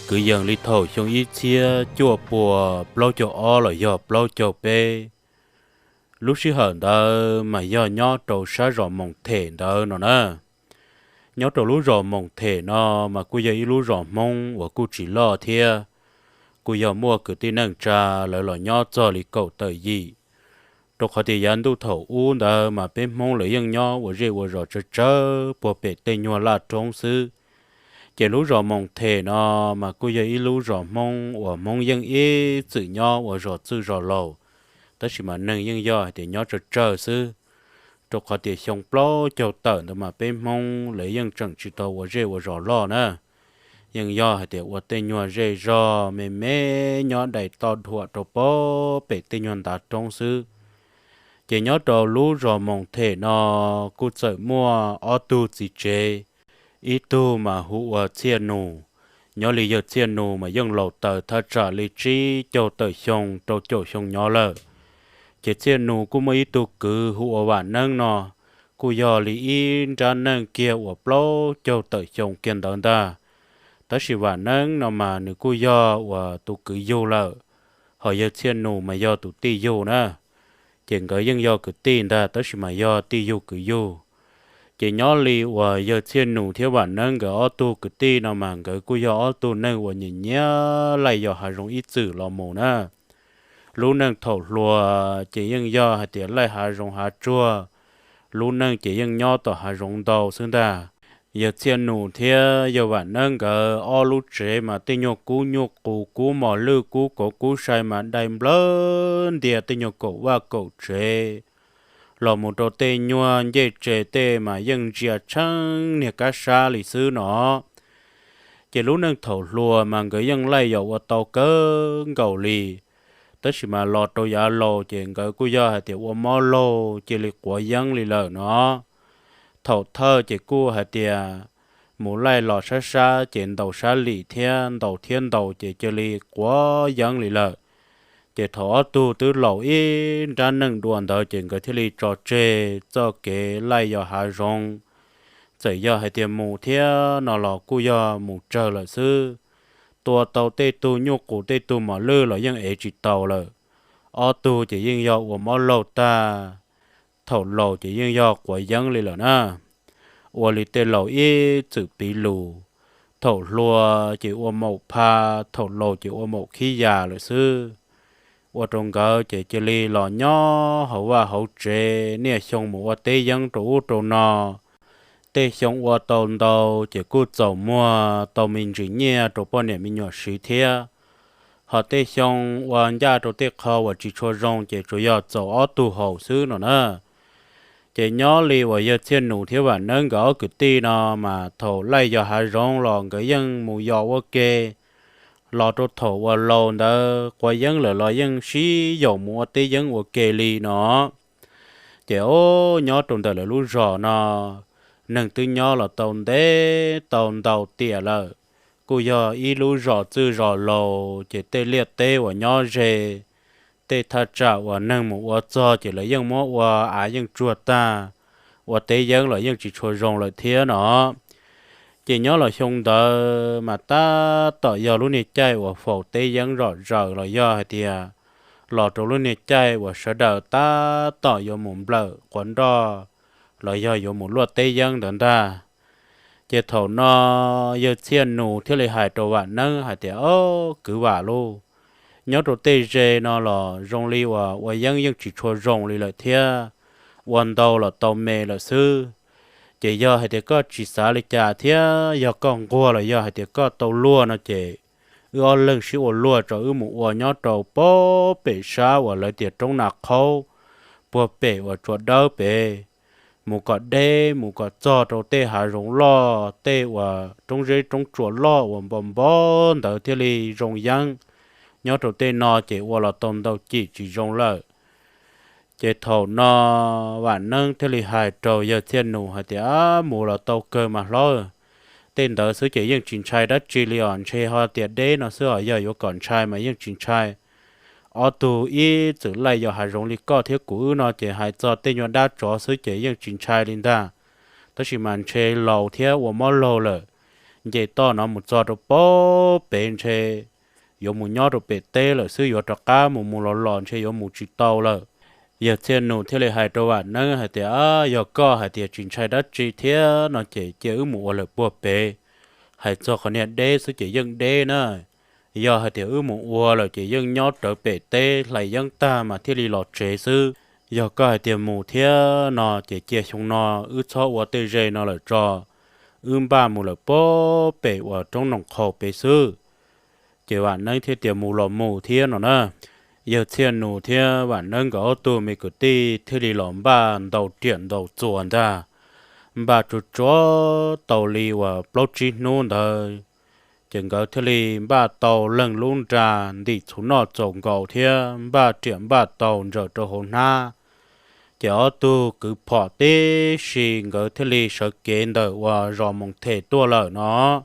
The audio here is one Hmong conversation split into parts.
Kwv yees li thaum xyoo ib txhiab cuaj puas plaub caug ob los yog plaub caug peb, lub sij hawm ntawd mas yog nyob rau sab zos Moos Them ntawd no na. Nyob rau lub zos Moos Them no mas kuj yog ib lub zos Hmoob uas kuj tsis loj thiab, kuj yog muaj kwv tij neej tsa lawv los nyob txog li kaum tawm yim. Rau qhov tias yav ntuj thaum ub ntawd mas peb Hmoob lawv yeej nyob ua zej ua zos tsawg tsawg puag pem tej nyuag laj roob xwb. Ces lub zos Moos Them no mas kuj yog ib lub zos Hmoob uas Hmoob yeej ib txwm nyob ua zos txwj zos laus, tab sis mas neeg yeej yog hais tias nyob tsawg tsawg xwb. Rau qhov tias xyoo plaub caug tawm ntawd mas peb Hmoob lawv yeej tseem tsis tau ua zej ua zos loj na, yeej yog hais tias ua tej nyuag zej zog me me nyob dai toj dhuam rau puag pem tej nyuag ntav roob xwb. Ces nyob rau lub zos Moos Them no kuj txawm muaj ob tug txiv tsev, ib tug mas hu ua Txhiaj Nus. Nyob li yawg Txhiaj Nus mas yeej laus taws thaj tsam li tsib caug tawm xyoo rau caum xyoo nyob lawm. Ces Txhiaj Nus kuj muaj ib tug kwv hu ua Vam Neeb no, kuj yog li ib nrab neej kiag uas plaub caug tawm xyoo kiag ntawd ntag. Tab sis Vam Neeb no mas nws kuj yog uas tus kwv yug lawm, ho yawg Txhiaj Nus mas yog tus tij yug na. Ces nkawd yeej yog kwv tij ntag tab sis mas yog tij yug kwv yug. Ces nyob li uas yawg Txhiaj Nus thiab Vam Neeb nkawd ob tug kwv tij no mas nkawd kuj yog ob tug neeg uas nyiam nyiam laij yos hav zoov ib txwm los mus na. Lub neej thaum hluas ces yeej yog hais tias laij hav zoov hav tsuag, lub neej ces yeej nyob tom hav zoov ntau xwb ntag. Yawg Txhiaj Nus thiab yawg Vam Neeb nkawd ob lub tsev mas tej nyuag kub nyuj qus kub mos lwj kub kauv kub sai mas dai nplawg ntias tej nyuag kaum vaj kaum tsev, los mus rau tej nyuag ncej tsev tej mas yeej ntsia tsheej niag kab sab li xwb no. Ces lub neej thaum hluas mas nkawd yeej laij yos ua tau kawg nkaus li, tab sis mas los rau yav laus ces nkawd kuj yog hais tias ua mob laug cia li quav yeeb li lawm no. Thaum thawj ces kuj hais tias mus laij los sab sab ces ntaus sab lim thiab ntaus thiab ntaus ces cia li quav yeeb li lawm. Ces thaum ob tug twb laus ib nrab neej dua ntawd ces nkawd thiaj li tso tseg txoj kev laij yos hav zoov. Txawm yog hais tias mus thiab no los kuj yog mus tsawg lawm xwb, tua tau tej tug nyuj qus tej tug mos lwj los yeej ev tsis tau lawm. Ob tug ces yeej yog ua mob laug tag, thaum laus ces yeej yog quav yeeb li lawm na. Ua li tej laus ib txwm piv lus, thaum hluas ces ua maum pha, thaum laus ces ua maum khib yas lawm xwb. Ua rau nkawd ces cia li los nyob hauv vaj hauv tsev, niaj xyoo mus ua teb yeeb rau ub rau no. Tej xyoo ua tau ntau ces kuj txaus muag tau me ntsis nyiaj rau poj niam me nyuam siv thiab. Ho tej xyoo ua ncaj rau tej qho uas tsis tshua zoo ces tsuas yog txaus ob tug haus xwb no na. Ces nyob li uas yawg Txhiaj Nus thiab Vam Neeb nkawd ob kwv tij no mas thaum laij yos hav zoov los nkawd yeej mus yos ua ke, los rau thaum uas laus ntawd quav yeeb lawm los yeej sib yaum mus ua teb yeeb ua ke li no. Ces o, nyob rau ntawm lawv lub zos no, neeg twb nyob los tau ntev tau ntau tiam lawm, kuj yog ib lub zos txwj zos laus ces tej liaj teb uas nyob ze, tej thaj tsam uas neeg mus ua txog ces lawv yeej muab ua av yeej tsuag tag, ua teb yeeb los yeej tsis tshua zoo lawm thiab no. Ces nyob los xyoo ntawd mas tab tom yog lub niag caij uas faus teb yeeb zom zaws los yog hais tias los rau lub niag caij uas sawv daws tab tom yuav mus nplawm quav nroj los yog yuav mus luaj teb yeeb ntawd ntag. Ces thaum no yawg Txhiaj Nus thiaj li hais rau Vam Neeb hais tias, O, kwv Vam lauj, nyob rau tej ze no los zoo li uas ua yeeb yeej tsis tshua zoo li lawm thiab, ua ntau los tau me lawm xwb. Ces yog hais tias koj tsis xav li cas thiab yog koj nquag los yog hais tias koj tau luag no ces wb ob leeg sib ua luag tso wb mus ua nyob rau puag pem sab uas lawv tias roob Nas Qhaub, puag pem uas tsua dawb pem, mus kom deb mus kom txog rau tej hav zoov loj tej uas roob zeb roob tsuas loj uas npo npo ntawd thiaj li zoo yeeb. Nyob rau tej no ces ua los tau ntau cim tsis zoo lawm. Ces thaum no Vam Neeb thiaj li hais rau yawg Txhiaj Nus hais tias, Mus los tau kawg mas hlob, tej ntawd xwb ces yeej tsis ntshai dab tsi li os, ntshe ho tias deb no xwb os, yog yuav kom ntshai mas yeej tsis ntshai. Ob tug ib txwm laij yos hav zoov li koj thiab kuv wb no ces hais txog tej nyuag dab tsov xwb ces yeej tsis ntshai li ntag. Tab sis mas ntshe laus thiab ua mob laug lawm, nce toj no mus txog rau pem pem ntshe yuav mus nyob rau pem teb lawm xwb, yuav rov qab mus mus los los ntshe yuav mus tsis tau lawm. Yawg Txhiaj Nus thiaj li hais rau Vam Neeb hais tias, Yog koj hais tias tsis ntshai dab tsi thiab no ces cia wb mus ua lawm puag pem. Hais txog qhov niag deb xwb ces yeej deb na. Yog hais tias wb mus ua lawm ces yeej nyob rawv pem teb hlais yeeb tag mas thiaj li los tsev xwb. Yog koj hais tias mus thiab no ces cia xyoo no wb txhob ua tej ze no lawm tso, wb npaj mus lawm puag pem uas roob Noom Qhaus pem xwb. Ces Vam Neeb thiaj tias mus los mus thiab no na. Yawg Txhiaj Nus thiab Vam Neeb nkawd ob tug me kwv tij thiaj li los npaj ntaus riam ntaus txuas ntag. Npaj tsuag tsuag tau li uas plaub tsib hnub ntawd, ces nkawd thiaj li npaj tau leej lub nra ntim txhuv noj txaus nkaus thiab npaj riam npaj tau ntsaws rau hauv hnab. Ces ob tug kwv phom tib si nkawd thiaj li sawv kev ntawm uas zos Moos Them tuaj lawm no.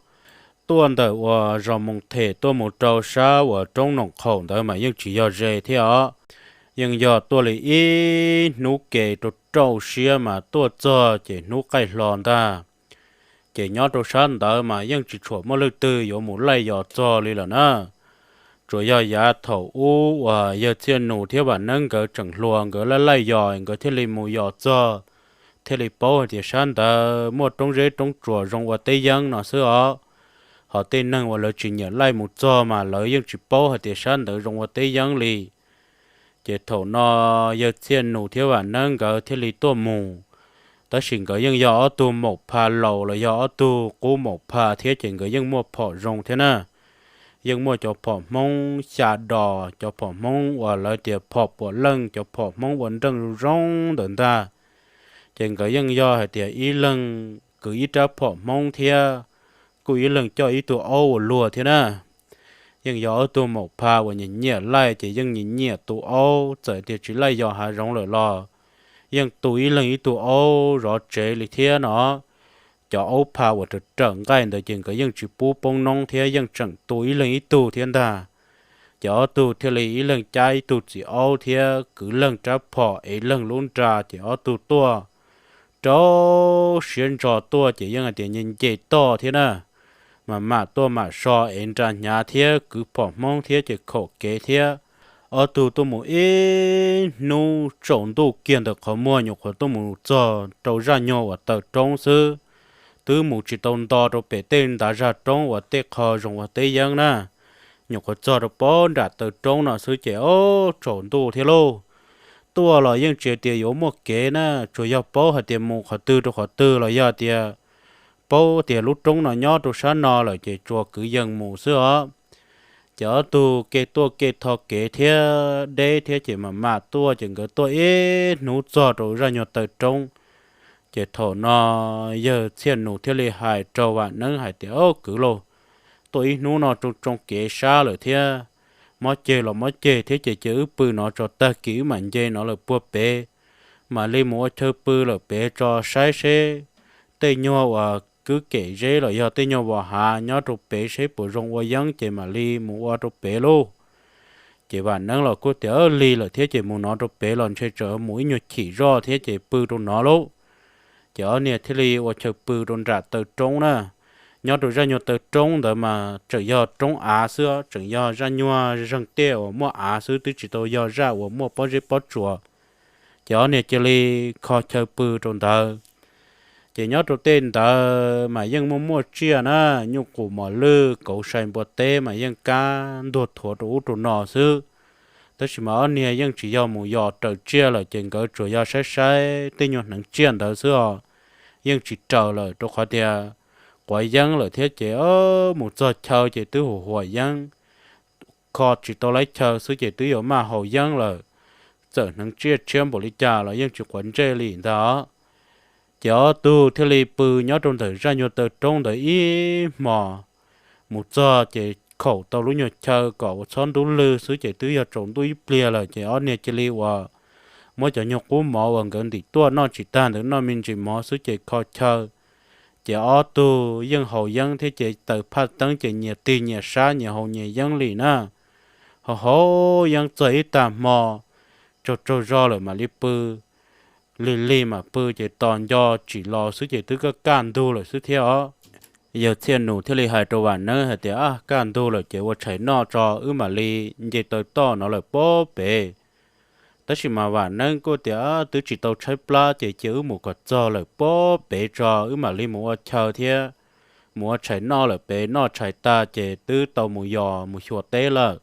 Tuaj ntawm uas zos Moos Them tuaj mus rau sab uas roob Noom Qhaus ntawd mas yeej tsis yog ze thiab os. Yeej yog tuaj li ib hnub kev rau rau siab mas tuaj txog ces hnub qaij hlo ntag. Ces nyob rau sab ntawd mas yeej tsis tshua muaj leej twg yuav mus laij yos txog li lawm na. Tsuas yog yav thaum ub uas Yawg Txhiaj Nus thiab Vam Neeb nkawd tseem hluas nkawd laij laij yos nkawd thiaj li mus yos txog, thiaj li paub hais tias sab ntawd muaj roob zeb roob tsuas zoo ua teb yeeb no xwb os. Ho tej neeg uas lawv tsis nyiam laij mus txog mas lawv yeej tsis paub hais tias sab ntawd zoo ua teb yeeb li. Ces thaum no Yawg Txhiaj Nus thiab Vam Neeb nkawd thiaj li tuaj mus. Tab sis nkawd yeej yog ob tug maum pha laus los yog ob tug qub maum pha thiab ces nkawd yeej muaj phom zoo thiab na. Yeej muaj cov phom Hmoob xya dos, cov phom Hmoob uas lawv tias phom puav leej, cov phom Hmoob ua nreej zoo zoo ntawd ntag. Ces nkawd yeej yog hais tias ib leeg kwv ib rab phom Hmoob thiab, kuj ib leeg coj ib tug aub ua luag thiab na. Yeej yog ob tug maum pha uas nyiam nyiam laij ces yeej nyiam nyiam tu aub, txawm tias tsis laij yos hav zoov lawm los yeej tu ib leeg ib tug aub zov tsev li thiab no. Cov aub pha uas raws raws nqaij ntawd ces nkawd yeej tsis pub poob noob thiab yeej tseem tu ib leeg ib tug thiab ntag. Ces ob tug thiaj li ib leeg cab ib tug txiv aub thiab kwv leeg rab phom ev leeg lub nra ces ob tug tuaj rau siab ntso tuaj ces yeej hais tias nce nce toj thiab na. Mas mam tuaj mam so ev nra hnyav thiab kwv phom Hmoob thiab ces khaum kev thiab. Ob tug tuaj mus ib hnub tsaus ntuj kiag ntawm qhov muag nyuam qhuav tuaj mus txog rau zaj nyuag uas taw roob xwb. Twb mus tsis tau nto rau pem tej ntav zaj roob uas tej qho zoo ua teb yeeb na. Nyuam qhuav txog rau pob nram taw roob no xwb ces ob tsaus ntuj thiab lauj. Tuaj los yeej tsis tias yuav muaj kev na, tsuas yog paub hais tias mus qhov twg rau qhov twg los yog tias paub tias lub roob no nyob rau sab no lawm ces tsuas kwv yees mus xwb os. Ces ob tug kev tuaj kev tho kev thiab deb thiab ces mam mam tuaj ces nkawd tuaj ib hnub txog rau zaj nyuag taw roob. Ces thaum no yawg Txhiaj Nus thiaj li hais rau Vam Neeb hais tias, Au kwv lauj, tuaj ib hnub no tsoo tsoo kev sab lawm thiab, mob ceg los mob ceg thiab ces cia wb pw no tso, tag kis wb mam nce no lawm puag pem, mam li mus ua chaw pw lawm pem tso saib seb tej nyuag uas kwb kem zeb los yog tej nyuag vos hav nyob rau pem seb puas zoo ua yeeb ces mam li mus ua rau pem lauj. Ces Vam Neeb los kuj tias, Li lawm thiab ces mus no rau pem los ntshe tsam mus ib nyuag chim zoj thiab ces pw rau no lauj. Ces ob niag thiaj li ua chaw pw rau nram taw roob na. Nyob rau zaj nyuag taw roob ntawd mas tseem yog roob av xwb, tseem yog zaj nyuag zeeg tiaj uas muaj av xwb, twb tsis tau yog zaj uas muaj pob zeb pob tsuas. Ces ob niag cia li kho chaw pw rau ntawd. Ces nyob rau tej ntawd mas yeej muaj muaj tsiaj na, nyuj qus mos lwj kauv sai npua teb mas yeej kab ntuag thuav rau ub rau no xwb. Tab sis mas ob niag yeej tsis yog mus yos raws tsiaj lawm ces nkawd tsuas yog saib saib tej nyuag hneev tsiaj ntawd xwb os. Yeej tsis raws lawm rau qhov tias quav yeeb lawm thiab ces mus txog chaw ces twb huam huam yeeb, kho tsis tau lawv chaw xwb ces twb yuav maj haus yeeb lawm. Txawm hneev tsiaj tshiab npaum li cas los yeej tsis quav ntsej li ntag. Ces ob tug thiaj li pw nyob rau ntawm zaj nyuag taw roob ntawd ib hmos. Mus txog ces khaum tau lub nyuag chaw kom ua txhob ntub lwg xwb ces twb yog tsaus ntuj ib pliag lawm ces ob niag cia li uas muab cov nyuag qub mov uas nkawd ntim tuaj noj tsis tag ntawd noj me ntsis mov xwb ces kho chaw. Ces ob tug yeej haus yeeb thiab ces taws phaj teeb ces nyias tig nyias sab nyias haus nyias yeeb li na. Haus haus yeeb txog ib tag hmo, tsaug tsaug zog lawm mam li pw. Lig lig mam pw ces tos nco tsim los xwb ces twb kaj kaj ntug lawm xwb thiab os. Yawg Txhiaj Nus thiaj li hais rau Vam Neeb hais tias, Ab, kaj ntug lawm ces ua tshais noj tso wb mam li nce taw toj no lawm pob pem. Tab sis mas Vam Neeb kuj tias, Twb tsis tau tshaib plab ces cia wb mus kom txog lawm pob pem tso wb mam li mus ua chaw thiab mus ua tshais noj lawm pem, noj tshais tag ces twb tau mus yos mus xyuas teb lawm.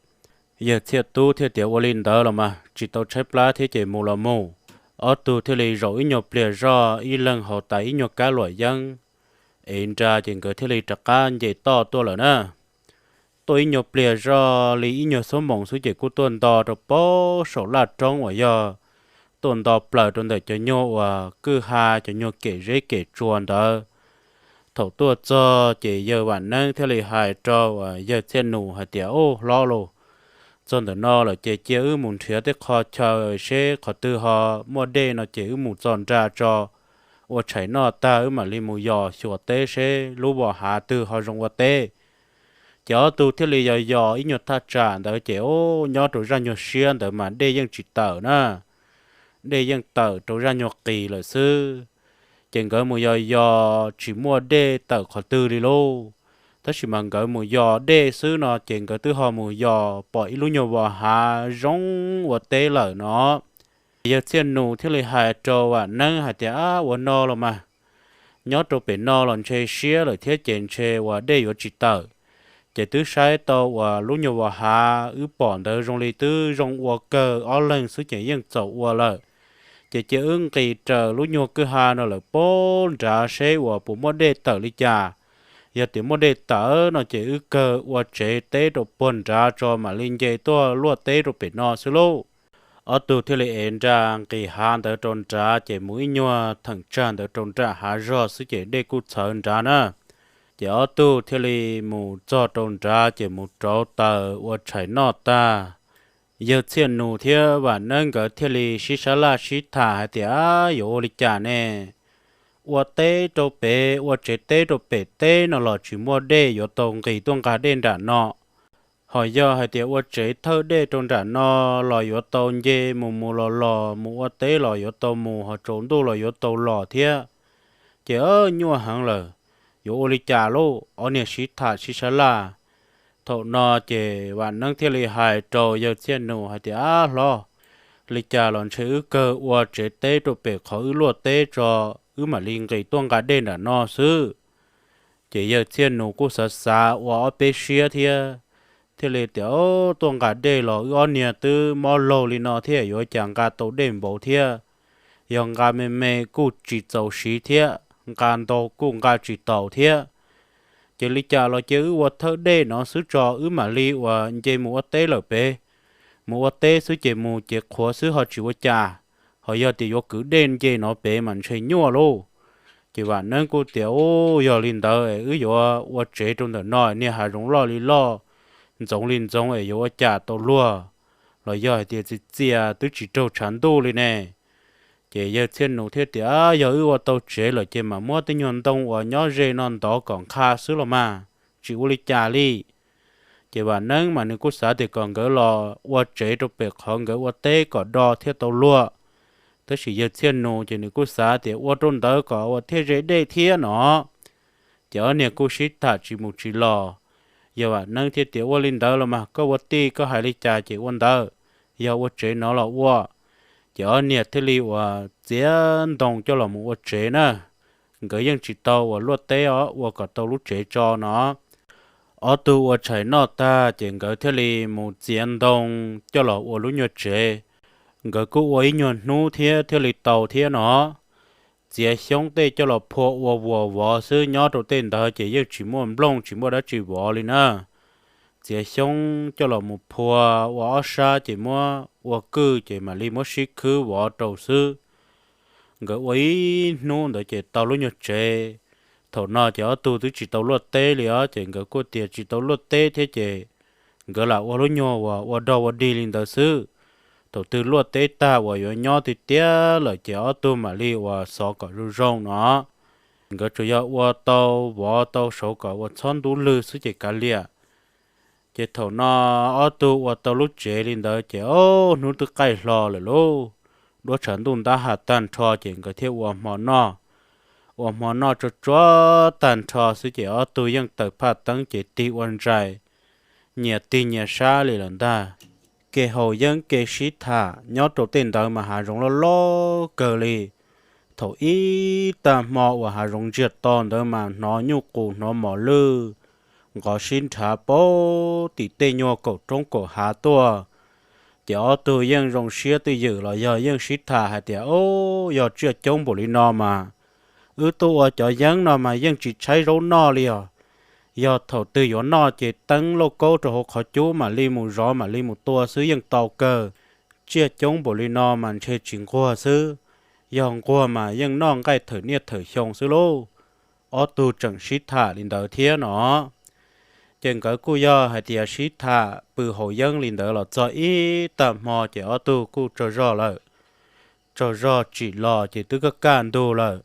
Yawg Txhiaj Tub thiaj tias, Ua li ntawd los mas tsis tau tshaib plab thiab ces mus los mus. Ob tug thiaj li zaum ib nyuag pliag zoj ib leeg haus tas ib nyuag kab luam yeeb ev nra ces nkawd thiaj li rov qab nce toj tuaj lawm na. Tuaj ib nyuag pliag zoj li ib nyuag xuab moos xwb ces kuj tuaj nto rau pob saum laj roob uas yog tuaj nto plaws rau ntawm cov nyuag uas kwj ha cov nyuag kem zeb kem tsua ntawd. Thaum tuaj txog ces yawg Vam Neeb thiaj li hais rau yawg Txhiaj Nus hais tias, Ub, hlob lauj, txog ntawm no lawm ces cia wb mus nrhiav tej qho chaw seb qhov twg ho muaj dej no ces wb mus txo nra tso ua tshais noj tag wb mam li mus yos xyuas teb seb lub vos hav twg ho zoo ua teb. Ces ob tug thiaj li yos yos ib nyuag thaj tsam ntawd ces ub, nyob rau zaj nyuag siab ntawd mas dej yeej tsis tawm na. Dej yeej tawm rau zaj nyuag qis lawm xwb. Ces nkawd mus yos yos tsis muaj dej tawm qhov twg li lauj. Tab sis mas nkawd mus yos dej xwb no ces nkawd twb ho mus yos pom ib lub nyuag vos hav zoo ua teb lawm no. Yawg Txhiaj Nus thiaj li hais rau Vam Neeb hais tias, Ab, ua no los mas nyob rau pem no los ntshe siab lawm thiab ces ntshe uas dej yuav tsis tawm. Ces twb saib tau uas lub nyuag vos hav wb pom ntawd zoo li twb zoo ua kawg, ob leeg xwb ces yeej txaus ua lawm. Ces cia wb nqis raws lub nyuag kwj ha no lawm pob nrad seb uas puas muaj dej tawm li cas. Yog tias muaj dej tawm no ces wb kawg ua tsev teb rau puag nrad tso mam li nce tuaj luaj teb rau pem no xwb lauj. Ob tug thiaj li ev nra nqis hav ntawd rau nrad ces mus ib nyuag theem tsag ntawd rau nram hav zog xwb ces dej kuj txhawv nrad na. Ces ob tug thiaj li mus txog rau nrad ces mus rauv taws ua tshais noj tag, yawg Txhiaj Nus thiab Vam Neeb nkawd thiaj li sib sab laj sib tham hais tias, Yuav ua li cas ne? Ua teb rau pem, ua tsev teb rau pem teb no los tsis muaj dej yuav tau nqis tuaj nqa dej nram no. Ho yog hais tias ua tsev thawj dej rau nram no los yuav tau nce mus mus los los, mus ua teb los yuav tau mus, ho tsaus ntuj los yuav tau los thiab. Ces nyuaj heev lawm, yuav ua li cas lauj? Ob niag sib tham sib sab laj. Thaum no ces Vam Neeb thiaj li hais rau yawg Txhiaj Nus hais tias, Ab hlob, li cas los ntshe wb kawg ua tsev teb rau pem qhov wb luaj teb tso, wb mam li nqis tuaj nqa dej nram no xwb. Ces yawg Txhiaj Nus kuj xav xav ua ob peb siab thiab, thiaj li tias, Tuaj nqa dej los wb ob niag twb mob laug li no thiab yuav cas nqa tau dej npaum thiab? Yog nqa me me kuj tsis txaus siv thiab, nqa ntau kuj nqa tsis taus thiab. Ces li cas los cia wb ua thawj dej no xwb tso, wb mam li uas nce mus ua teb lawm pem. Mus ua teb xwb ces mus ces qhuav xwb ho tsis ua cas, ho yog tias yuav kwv dej nce no pem mas ntshe nyuaj lauj. Ces Vam Neeb kuj tias, Ub, yog li ntawd es wb yuav ua tsev rau ntawm no, niag hav zoov loj li loj, ntxoov li ntxoov es yuav ua cas tau luag? Los yog hais tias txias txias twb tsis raug tshav ntuj li ne? Ces yawg Txhiaj Nus thiaj tias, Yog wb ua tau tsev lawm ces mam muab tej nyuag ntoo uas nyob ze no ntov kom nqha xwb los mas, tsis ua li cas li. Ces Vam Neeb mas nws kuj xav tias kom nkawd los ua tsev rau pem qhov nkawd ua teb kom do thiaj tau luag. Tab sis yawg Txhiaj Nus ces nws kuj xav tias ua rau ntawd kom ua thiaj ze dej thiab no. Ces ob niag kuj sib tham tsis mus tsis los. Yawg Vam Neeb thiaj tias, Ua li ntawd los mas koj ua tij koj hais li cas ces ua ntawd, yog ua tsev no los ua. Ces ob niag thiaj li uas txiav ntoo coj los mus ua tsev na. Nkawd yeej tsis tau uas luaj teb os, ua kom tau lub tsev tso no. Ob tug ua tshais noj tag ces nkawd thiaj li mus txiav ntoo coj los ua lub nyuag tsev. Nkawd kuj ua ib nyuag hnub thiab thiaj li tau thiab no. Txiav xyoob tej coj los phua ua vuas vov xwb, nyob rau tej ntawd ces yeej tsis muaj nplooj tsis muaj dab tsi vov li na. Txiav xyoob coj los mus phua ua ob sab ces muab ua kwj ces mam li muab sib khwb vov rau xwb. Nkawd ua ib hnub ntawd ces tau lub nyuag tsev. Thaum no ces ob tug twb tsis tau luaj teb li os, ces nkawd kuj tias tsis tau luaj teb thiab ces nkawd lam ua lub nyuag uas ua dog ua dig li ntawd xwb. Thaum twg luaj teb tag uas yuav nyob tiag tiag lawm ces ob tug mam li uas xov kom zoo zoo no. Nkawd tsuas yog ua tau vov tau saud kom ua txhob ntub lwg xwb ces kav liam. Ces thaum no ob tug ua tau lub tsev li ntawd ces ob hnub twb qaij hlo lawm lauj. Duab tshav ntuj ntab has tag nrho ces nkawd thiaj ua hmo noj. Ua hmo noj tsuag tsuag tag nrho xwb ces ob tug yeej taws phaj teeb ces tig ua ntsais, nyias tig nyias sab li lawm ntag. Kev haus yeeb kev sib tham nyob rau tej ntawd mas hav zoov loj loj kawg li. Thaum ib tag hmo uas hav zoov ntsiag to ntawd mas hnov nyuj qus hnov mos lwj nqov sib nrhav puag tim tej nyuag kaum roob kaum hav tuaj. Ces ob tug yeej zoo siab twj ywm los yog yeej sib tham hais tias, Ob, yog tsiaj coob npaum li no mas wb tuaj ua cov yeeb no mas yeej tsis tshaib zaub noj li os. Yog thaum twg yuav noj ces teeb lauj kaub rau hauv qhov cub mam li mus zov mam li mus tua xwb yeej tau kawg. Tsiaj coob npaum li no mas ntshe tsis nquag xwb, yog nquag mas yeej noj nqaij thawm niaj thawm xyoo xwb lauj. Ob tug tseem sib tham li ntawd thiab no. Ces nkawd kuj yog hais tias sib tham pw haus yeeb li ntawd los txog ib tag hmo ces ob tug kuj tsaug zog lawm. Tsaug zog tsim los ces twb kaj kaj ntug lawm.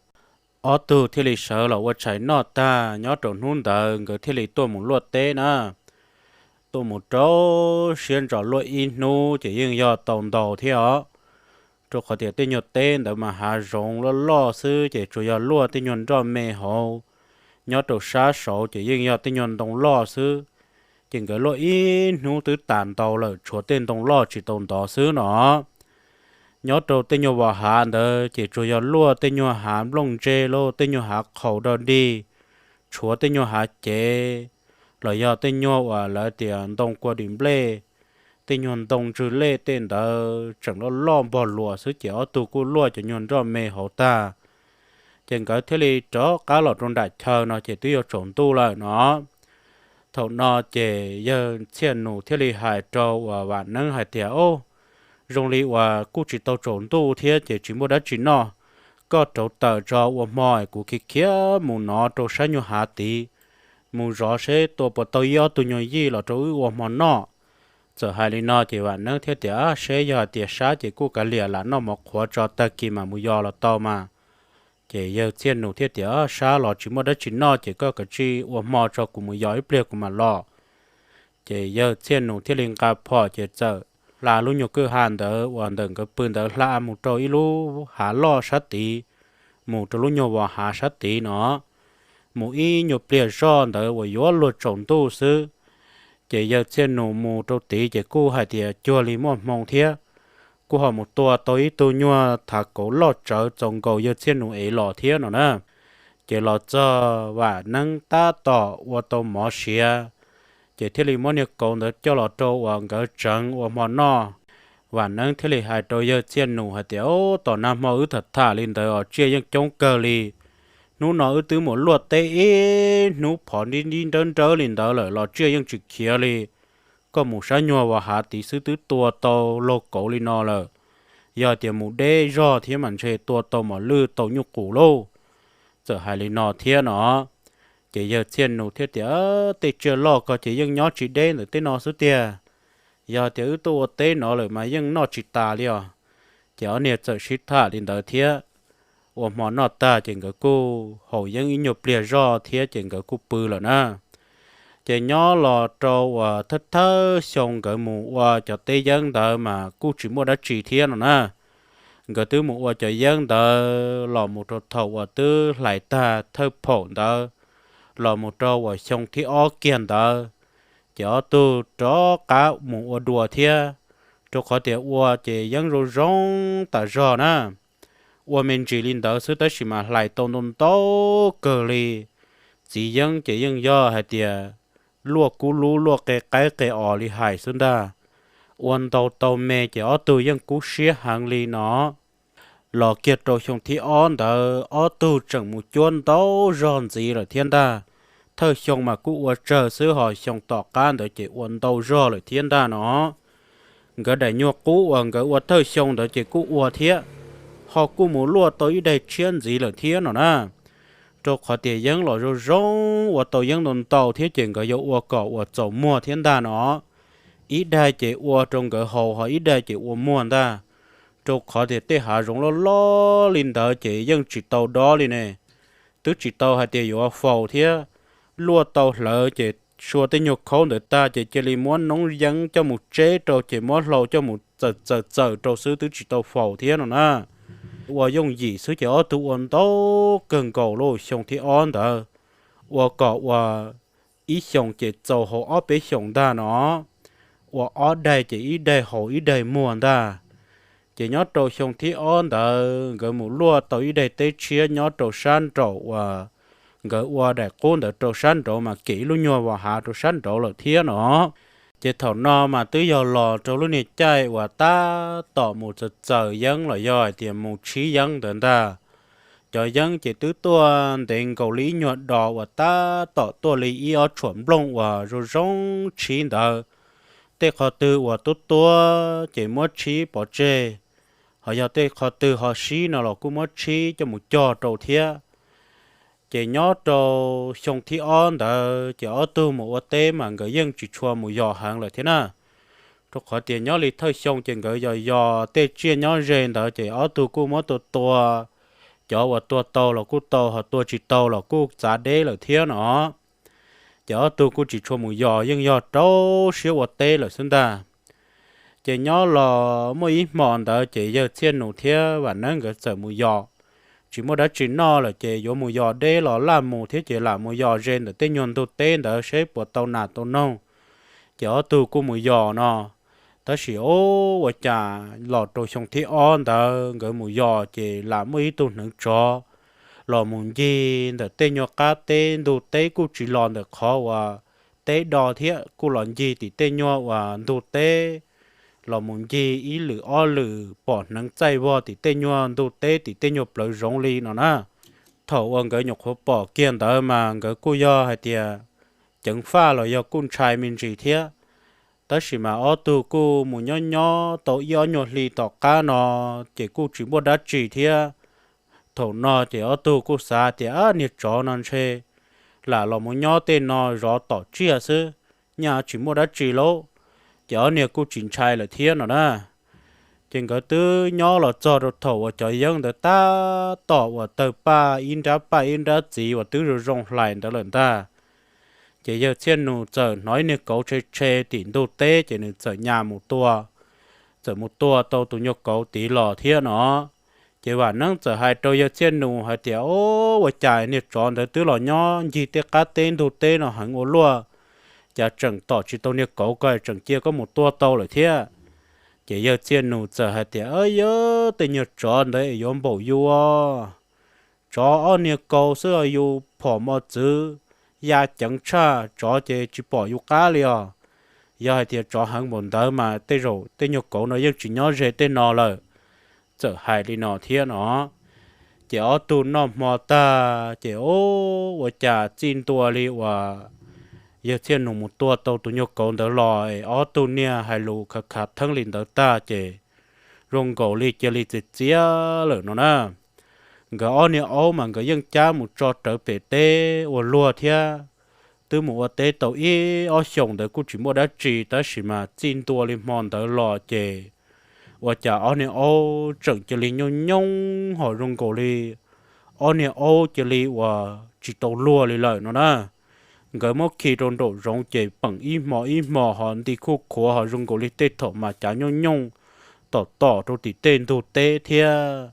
Ob tug thiaj li sawv los ua tshais noj tag nyob rau hnub ntawd nkawd thiaj li tuaj mus luaj teb na. Tuaj mus rau siab ntso luaj ib hnub ces yeej yog tau ntau thiab os. Rau qhov tias tej nyuag teb ntawd mas hav zoov loj loj xwb ces tsuas yog luaj tej nyuag nroj me hauv. Nyob rau sab saud ces yeej yog tej nyuag ntoo loj xwb. Ces nkawd luaj ib hnub twb tas ntau lawm tshuav tej ntoo loj tsis tau ntov xwb no. Nyob rau tej nyuag vas hav ntawd ces tsuas yog luaj tej nyuag hav nplooj ntse los tej nyuag hav qhaus dog dig, tshuav tej nyuag hav cev los yog tej nyuag uas lawv tias ntoo kua dim nplej, tej nyuag ntoo ntswg lej tej ntawd tseem loj loj npog luas xwb ces ob tug kuj luaj cov nyuag nroj me hauv tag. Ces nkawd thiaj li rov qab los rau nram chaw no ces twb yuav tsaus ntuj lawm no. Thaum no ces yawg Txhiaj Nus thiaj li hais rau uas Vam Neeb hais tias, Ob, zoo li uas kuj tsis tau tsaus ntuj thiab ces tsis muaj dab tsi noj. Koj rauv taws tso ua hmo es kuv khiav khiav mus nov rau sab nyuag hav tid, mus zov seb tua puas tau ib ob tug nyuag yij los rau wb ua hmo noj. Txawm hais li no ces Vam Neeb thiaj tias, Seb yog hais tias sab ces kuj kav liam lam noj mov qhuav tso tag kis mam mus yos los tau mas. Ces yawg Txhiaj Nus thiaj tias, Sab los tsis muaj dab tsi noj ces koj kav tsij ua hmo tso kuv mus yos ib pliag kuv mam los. Ces yawg Txhiaj Nus thiaj li nqa phom ces txawm hla lub nyuag kwj ha ntawd uas ntawm nkawd pw ntawd hla mus rau ib lub hav loj sab tid, mus rau lub nyuag vas hav sab tid no. Mus ib nyuag pliag zoj ntawd uas yuav luag tsaus ntuj xwb, ces yawg Txhiaj Nus mus rau tid ces kuj hais tias cuag li muaj hmoo thiab, kuj ho mus tua tau ib tug nyuag thav kauv loj tsawv txaus nkaus yawg Txhiaj Nus ev los thiab no na. Ces los txog Vam Neeb tab tom ua tau mov siav, ces thiaj li muab niag kauv ntawd coj los rau uas nkawd tseev ua hmo noj. Vam Neeb thiaj li hais rau yawg Txhiaj Nus hais tias, Ub, tom nag hmo wb tham tham li ntawd os tsiaj yeej coob kawg li. Hnub no wb twb mus luaj teb ib hnub phov nrib nrib nrawb nrawb li ntawd lawm los tsiaj yeej tsis khiav li. Koj mus sab nyuag vas hav tid xwb twb tua tau laug kauv li no lawm. Yog tias mus deb zog thiab mas ntshe tua tau mos lwj tau nyuj qus lauj. Txawm hais li no thiab no, ces yawg Txhiaj Nus thiaj tias, Tej tsiaj loj ko ces yeej nyob tsis deb ntawm tej no xwb tiag. Yog tias wb tuaj ua teb no lawm mas yeej noj tsis tas li os. Ces ob niag txawm sib tham li ntawd thiab. Ua hmo noj tag ces nkawd kuj haus yeeb ib nyuag pliag zoj thiab ces nkawd kuj pw lawm na. Ces nyob los rau uas thawj thawj xyoo nkawd mus ua cov teb yeeb ntawd mas kuj tsis muaj dab tsi thiab no na. Nkawd twb mus ua cov yeeb ntawd los mus rau thaum uas twb hlais tag thawj phaum ntawd, los mus rau uas xyoo thib ob kiag ntawd, ces ob tug rov qab mus ua dua thiab, rau qhov tias ua ces yeeb zoo zoo tas zog na. Ua me ntsis li ntawd xwb tab sis mas hlais tau ntau ntau kawg li. Txiv yeeb ces yeej yog hais tias luaj kub lub luaj qe qaib qe os li hais xwb ntag. Ua ntau tau me ces ob tug yeej kub siab heev li no. Los kiag rau xyoo thib ob ntawd ob tug tseem mus cuab ntau zog ntxiv lawm thiab ntag. Thawj xyoo mas kuj ua tsawg xwb ho xyoo tom qab ntawd ces ua ntau zog lawm thiab ntag no. Nkawd daim nyuag qub uas nkawd ua thawj xyoo ntawd ces kuj ua thiab, ho kuj mus luaj tau ib daig tshiab ntxiv lawm thiab no na. Rau qhov tias yeeb los zoo zoo ua tau yeeb ntau ntau thiab ces nkawd yuav ua kom uas txaus muag thiab ntag no. Ib daig ces ua rau nkawd haus ho ib daig ces ua muag ntag. Rau qhov tias tej hav zoov loj loj li ntawd ces yeej tsis tau dob li ne. Twb tsis tau hais tias yuav faus thiab, luaj tau hlawv ces sua tej nyuag khaub ntawd tag ces cia li muab noob yeeb coj mus tseb rau ces muab hlau coj mus txawm txawm txawm rau xwb twb tsis tau faus thiab no na. ua yooj yim xwb ces ob tug ua ntau kawg nkaus lauj. Xyoo thib ob ntawd ua kom ua ib xyoos ces txaus hauv ob peb xyoos ntag no, ua ob daig ces ib daig haus ib daig muag ntag. Ces nyob rau xyoo thib ob ntawd nkawd mus luaj tau ib daim teb tshiab nyob rau sab nraum uas nkawd ua daim qub ntawd rau sab nraud mas kem ib lub nyuag vas hav rau sab nraud lawm thiab no. Ces thaum no mas twb yog los rau lub niag caij uas tab tom mus txaws txaws yeeb los yog hais tias mus tshib yeeb ntawd ntag. Cov yeeb ces twb tuaj ntev nkaus li ib nyuag dos uas tab tom tuaj li ib ob tshuam nplooj uas zoo zoo tshib ntawd. Tej qhov twg uas tuab tuab ces muab tshib pov tseg, ho yog tej qhov twg ho sib no los kuj muab tshib coj mus cog rau thiab. Ces nyob rau xyoo thib ob ntawd ces ob tug mus ua teb mas nkawd yeej tsis tshua mus yos heev lawm thiab na. Rau qhov tias nyob li thawj xyoo ces nkawd yos yos tej tsiaj nyob ze ntawd ces ob tug kuj muab tua tua, cov uas tua tau los kuj tau, ho tua tsis tau los kuj txav deb lawm thiab no. Ces ob tug kuj tsis tshua mus yos, yeej yog rau siab ua teb lawm xwb ntag. Ces nyob los muaj ib hmo ntawd ces yawg Txhiaj Nus thiab Vam Neeb nkawd txawm mus yos, tsis muaj dab tsi noj lawm ces yuav mus yos deb los laj mus thiab ces lam mus yos ze ntawm tej nyuag ntug teb ntawd seb puas tau nas tau noog. Ces ob tug kuj mus yos no. Tab sis ua cas los rau xyoo thib ob ntawd nkawd mus yos ces lam muaj ib tug hneev tsov los mus ncig ntawm tej nyuag qab teb ntug teb, kuj tsis los ntawm qhov uas teb do thiab, kuj los ncig tim tej nyuag uas ntug teb, los mus ncig ib lwm ob lwm pom hneev txaij vog tim tej nyuag ntug teb tim tej nyuag plawv zoov li no na. Thaum uas nkawd nyuam qhuav pom kiag ntawd mas nkawd kuj yog hais tias ceev faj los yog kuj ntshai me ntsis thiab. Tab sis mas ob tug kuj mus nyob nyob tau ib ob nyuag hli tom qab no ces kuj tsis muaj dab tsi thiab. Thaum no ces ob tug kuj xav tias, Ab, niag tsov no ntshe lam los mus nyob tej no zov tom tsiaj xwb, nyaj tsis muaj dab tsi lauj. Ces ob niag kuj tsis ntshai lawm thiab no na. Ces nkawd twb nyob los txog rau thaum uas cov yeeb ntawd tab tom uas tawg paj ib nrab paj ib nrab txiv uas twb zoo zoo hlais ntawd lawm ntag. Ces yawg Txhiaj Nus txawm hnov ib niag kauv tshe tshe tim ntug teb ces nws txawm nyas mus tua, txawm mus tua tau tus nyuag kauv tid los thiab no. Ces Vam Neeb txawm hais rau yawg Txhiaj Nus hais tias, Ob, ua cas niag tsov ntawd twb los nyob ncig tej qab teb ntug teb no heev ua luaj, cas tseem tom tsis tau niag kauv ko, tseem cia koj mus tua tau lawm thiab? Ces yawg Txhiaj Nus txawm hais tias, Yog tej nyuag tsov ntawd es yuav npaum yus, tsov ob niag kaus xwb os, yus phom mos txwv ya ceev tshaj, tsov ces tsis pom yus qab li os. Yog hais tias tsov heev npaum ntawd mas tej zaum tej nyuag kauv no yeej tsis nyob ze tej no lawm. Txawm hais li no thiab no. Ces ob tug noj hmo tag ces ua cas txij ntua li uas yawg Txhiaj Nus mus tua tau tus nyuag kauv ntawd los es ob tug niag hais lus khav khav theeb li ntawd tag ces zoo nkaus li cia li txias txias lawm no na. Nkawd ob niag aub mas nkawd yeej cab mus tso rawv pem teb ua luag thiab. Twb mus ua teb tau ib ob xyoos ntawd kuj tsis muaj dab tsi, tab sis mas txij ntua li hmo ntawd los ces ua cas ob niag aub tseem cia li nyooj nyooj ho zoo nkaus li ob niag aub cia li uas tsis tau luag li lawm no na. Nkawd muab khi rau nraum zoov ces peem ib hmo ib hmo ho nti khuj khuav ho zoo nkaus li tej thaum mas cav nyooj nyooj tom tom rau tim tej ntug teb thiab.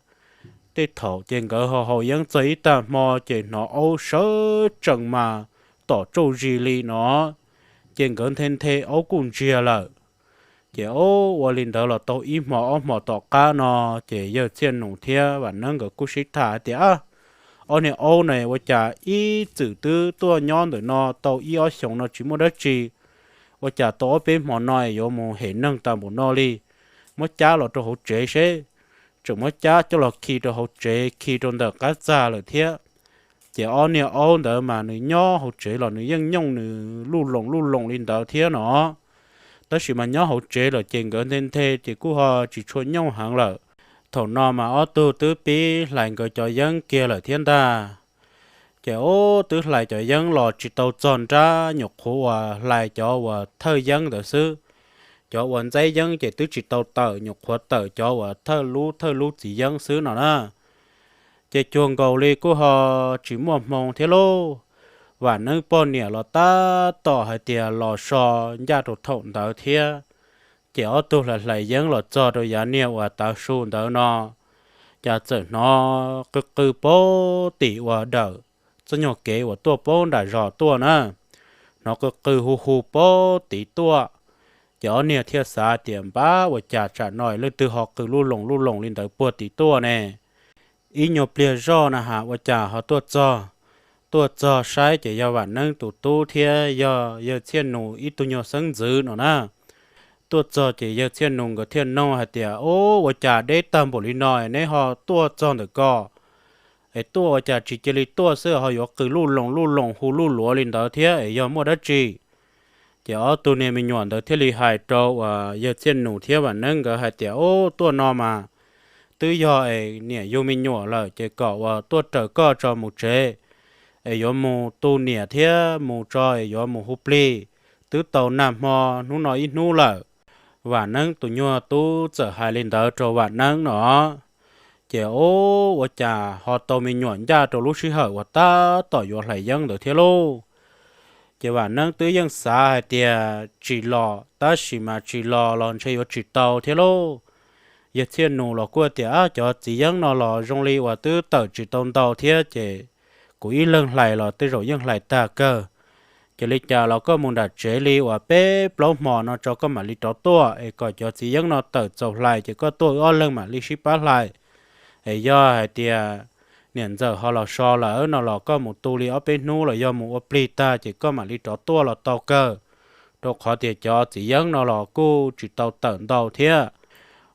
Tej thaum ces nkawd ho haus yeeb txog ib tag hmo ces hnov aub sawv tsees mas tom tsauj zis li no, ces nkawd nthe nthe aub kuj ntsiag lawm. Ces ua li ntawd los tau ib hmo ob hmo tom qab no, ces yawg Txhiaj Nus thiab Vam Neeb nkawd kuj sib tham hais tias, Ob niag aub na ua cas ib txwm twb tuaj nyob ntawm no tau ib ob xyoos no tsis muaj dab tsi, ua cas tau ob peb hmo no yuav mus hem neeg tas npaum no li? Muab cab los rau hauv tsev seb. Tseem muab cab coj los khi rau hauv tsev, khi rau ntawm qab txag lawm thiab. Ces ob niag aub ntawd mas nws nyob hauv tsev los nws yeej nyooj nws luj loos luj loos li ntawd thiab no. Tab sis mas nyob hauv tsev lawm ces nkawd nthe nthe ces kuj ho tsis tshua nyooj heev lawm. Thaum no mas ob tug twb pib hlais nkawd cov yeeb kiag lawm thiab ntag. Ces ub twb hlais cov yeeb los tsis tau txog nrab, nyuam qhuav uas hlais cov uas thawj yeeb ntawd xwb. Cov uas ntxaib yeeb ces twb tsis tau tawm, nyuam qhuav tawm cov uas thawj lub thawj lub txiv yeeb xwb no na. Ces cuag nkaus li kuj ho tsis muaj hmoo thiab lauj. Vam Neeb poj niam los tab tom hais tias los so ncaj rau thaum ntawd thiab. Ces ob tug hlais hlais yeeb los txog rau yav niag uas tav su ntawd no, cas txawm hnov qw qw puag tim uas dawm txoj nyuag kev uas tuaj puag nram zos tuaj na, hnov qw qw hu hu puag tim tuaj. Ces ob niag thiaj xav tias npab ua cas tsam no leej twg ho qw luj loos luj loos li ntawd puag tim tuaj ne. Ib nyuag pliag zoj na has ua cas ho tuaj txog, tuaj txog saib ces yog Vam Neeb tus tub thiab yog yawg Txhiaj Nus ib tug nyuag xeeb ntxwv no na. Tuaj txog ces yawg Txhiaj Nus nkawd thiaj nug hais tias, Ub, ua cas deb tag npaum li no neb ho tuaj txog ntawm ko? Es tuaj ua cas tsis cia li tuaj xwb ho yuav qw luj loos luj loos hu luj luav li ntawd thiab es yog muaj dab tsi? Ces ob tug niag me nyuam ntawd thiaj li hais rau uas yawg Txhiaj Nus thiab Vam Neeb nkawd hais tias, Ub, tuaj no mas twb yog es niam yug me nyuam lawm ces kom uas tuaj raws koj tso mus tsev, es yuav mus tu niam thiab mus tso es yuav mus hu plig, twb tau nag hmo hnub no ib hnub lawm. Vam Neeb tus nyuag tub txawm hais li ntawd rau Vam Neeb no. Ces ub, ua cas ho tau me nyuam ncaj rau lub sij hawm uas tab tom yuav hlais yeeb ntawd thiab lauj? Ces Vam Neeb twb yeej xav hais tias tsis los tab sis mas tsis los los ntshe yuav tsis tau thiab lauj. Yawg Txhiaj Nus los kuj tias, Cov txiv yeeb no los zoo li uas twb tawm tsis tau ntau thiab ces kuv ib leeg hlais los tej zaum yeej hlais tag kawg. Ces li cas los koj mus nram tsev li uas peb plaub hmo no tso koj mam li rov tuaj es kom cov txiv yeeb no tawm txaus hlais ces koj tuaj wb ob leeg mam li sib pab hlais. Es yog hais tias niam ntxawm ho los so lawm no los koj mus tu li ob peb hnub los yog mus ua plig tag ces koj mam li rov tuaj los tau kawg, rau qhov tias cov txiv yeeb no los kuj tsis tau tawm ntau thiab.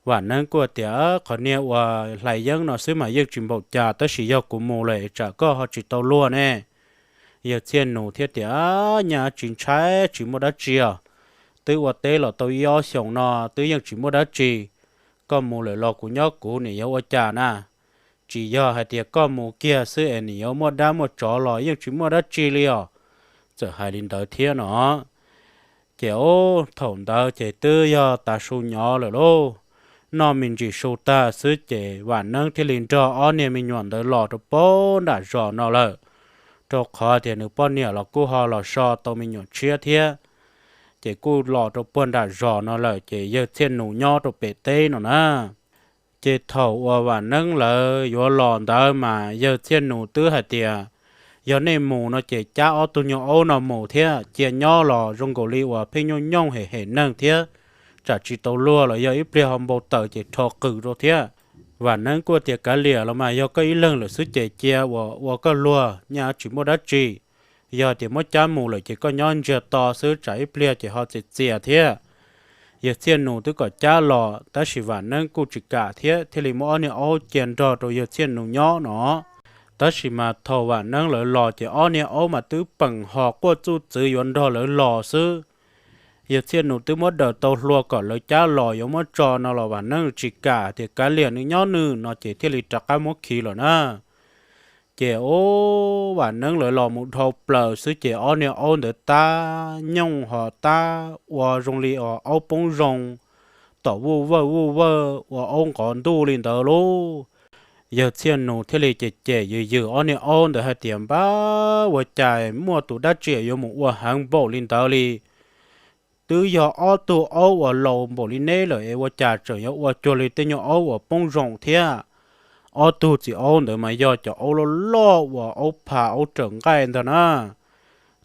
Vam Neeb kuj tias, Qhov niag uas hlais yeeb no xwb mas yeej tsis npaum cas tab sis yog kuv mus lawm tsam koj ho tsis tau luag ne. Yawg Txhiaj Nus thiaj tias, Nyaj tsis ntshai, tsis muaj dab tsi os. Twb ua teb los tau ib ob xyoos no twb yeej tsis muaj dab tsi. Koj mus lawm los kuv nyob kuv nim yuav ua cas na? Tsis yog hais tias koj mus kiag xwb es nim yuav muaj dab muaj tsov los yeej tsis muaj dab tsi li os. Txawm hais li ntawd thiab no. Ces ub, thaum ntawd ces twb yog tav su nyov lawm lauj. Noj me ntsis su tag xwb ces Vam Neeb thiaj li nrog ob niag me nyuam ntawd los rau puag nram zos no lawm, rau qhov tias nws poj niam los kuj ho los so tau me nyuam tshiab thiab. Ces kuj los rau puag nram zos no lawm ces yawg Txhiaj Nus nyob rau pem teb no na. Ces thaum uas Vam Neeb lawv yuav los ntawd mas yawg Txhiaj Nus twb hais tias, Yog nej mus no ces cab ob tug nyuag aub no mus thiab cia nyob los zoo nkaus li uas pheej nyooj nyooj hem hem neeg thiab, tsam tsis tau luag los yog ib pliag ho npau taws ces rho qws rau thiab. Vam Neeb kuj tias, Kav liam los mas yog koj ib leeg lawm xwb ces cia uas ua koj luag, nyaj tsis muaj dab tsi. Yog tias muab cab mus lawm ces koj nyob ntsiag to xwb tsam ib pliag ces ho txias txias thiab. Yawg Txhiaj Nus twb kom cab los tab sis Vam Neeb kuj tsis kam thiab thiaj li muab ob niag aub cia nrog rau yawg Txhiaj Nus nyob no. Tab sis mas thaum Vam Neeb lawv los ces ob niag aub mas twb peem ho quaj txuj txwv yuav nrog lawv los xwb. Yawg Txhiaj Nus twb muab daws tau hlua kom lawv cab los yuav muab tso no los Vam Neeb tsis kam tias kav liam nws nyob nws no ces thiaj li rov qab muab khi lawm na. Ces ub, Vam Neeb lawv los mus dhau plaws xwb ces ob niag aub ntawd tab nyooj ho tab ua zoo li uas aub poob zoo, tom vuj vawj vuj vawj ua aub nqov ntuj li ntawd lauj. Yawg Txhiaj Nus thiaj li cem cem yws yws ob niag aub ntawd hais tias npab ua cas muaj tus dab tsi yuav mus ua heev npaum li ntawd li. Twb yog ob tug aub uas laus npaum li neb lawm es ua cas tseem yuav ua cuag li tej nyuag aub uas poob zoo thiab. Ob tug txiv aub ntawd mas yog cov aub loj loj uas aub pha aub rawm nqaij ntag na.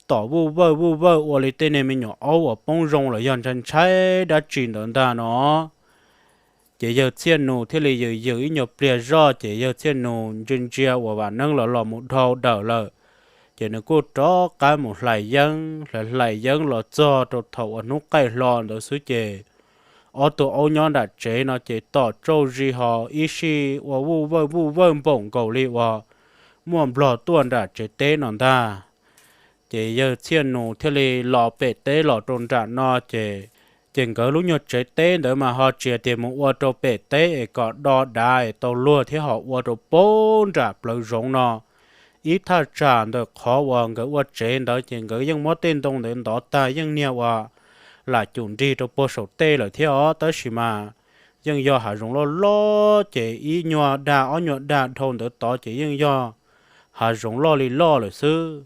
Tom vuj vawj vuj vawj ua li tej niag me nyuam aub uas poob zoo los yog ntshai ntshai dab tsi ntawd ntag no. Ces yawg Txhiaj Nus thiaj li yws yws ib nyuag pliag zoj ces yawg Txhiaj Nus ntsia ntsia uas Vam Neeb los los mus dhau dawm lawm, ces nws kuj rov qab mus hlais yeeb, hlais hlais yeeb los txog rau thaum uas hnub qaij hlo ntawd xwb ces ob tug aub nyob nram tsev no ces tom tsauj zis ho ib sij ua vuj vawj vuj vawj npaum nkaus li uas muaj nplog tuaj nram tsev teb no ntag. Ces yawg Txhiaj Nus thiaj li los pem teb los rau nram no ces, ces nkawd lub nyuag tsev teb ntawd mas ho tsis tias mus ua rau pem teb es kom do dav es tau luag thiab ho ua rau puag nram plawv zoov no. Ib thaj tsam ntawm qhov uas nkawd ua tsev ntawd ces nkawd yeej muab tej ntoo ntawd ntov tag yeej niag uas lam cum nrig rau puag saum tej lawm thiab os, tab sis mas yeej yog hav zoov loj loj ces ib nyuag dag ob nyuag dag dhau ntawd tod ces yeej yog hav zoov loj li loj lawm xwb.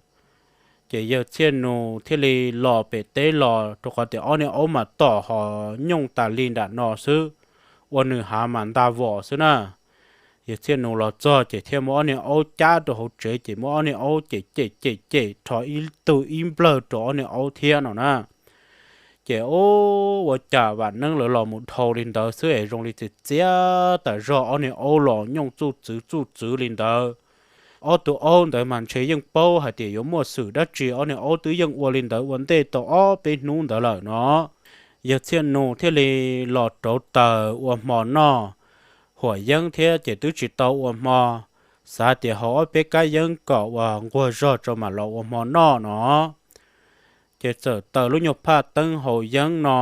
Ces yawg Txhiaj Nus thiaj li los pem teb los rau qhov tias ob niag aub mas tom ho nyooj tas li nram no xwb, ua nws hav mas nta vom xwb na. Yawg Txhiaj Nus los txog ces thiaj muab ob niag aub cab rau hauv tsev, ces muab ob niag aub cem cem cem cem rho ib tug ib nplawg rau ob niag aub thiab no na. Ces ua cas Vam Neeb lawv los mus dhau li ntawd xwb es zoo li txias txias tas zog, ob niag aub los nyooj txuj txwv txuj txwv li ntawd. Ob tug aub ntawd mas ntshe yeej paub hais tias yuav muaj xwm dab tsi, ob niag aub twb yeej ua li ntawd ua ntej tau ob peb hnub ntawd lawm no. Yawg Txhiaj Nus thiaj li los rauv taws ua hmo noj, huam yeeb thiab ces twb tsis tau ua hmo, xav tias haus ob peb kab yeeb kom uas nquag zog tso mam los ua hmo noj no. Ces txawm taws lub nyuag phaj teeb haus yeeb no,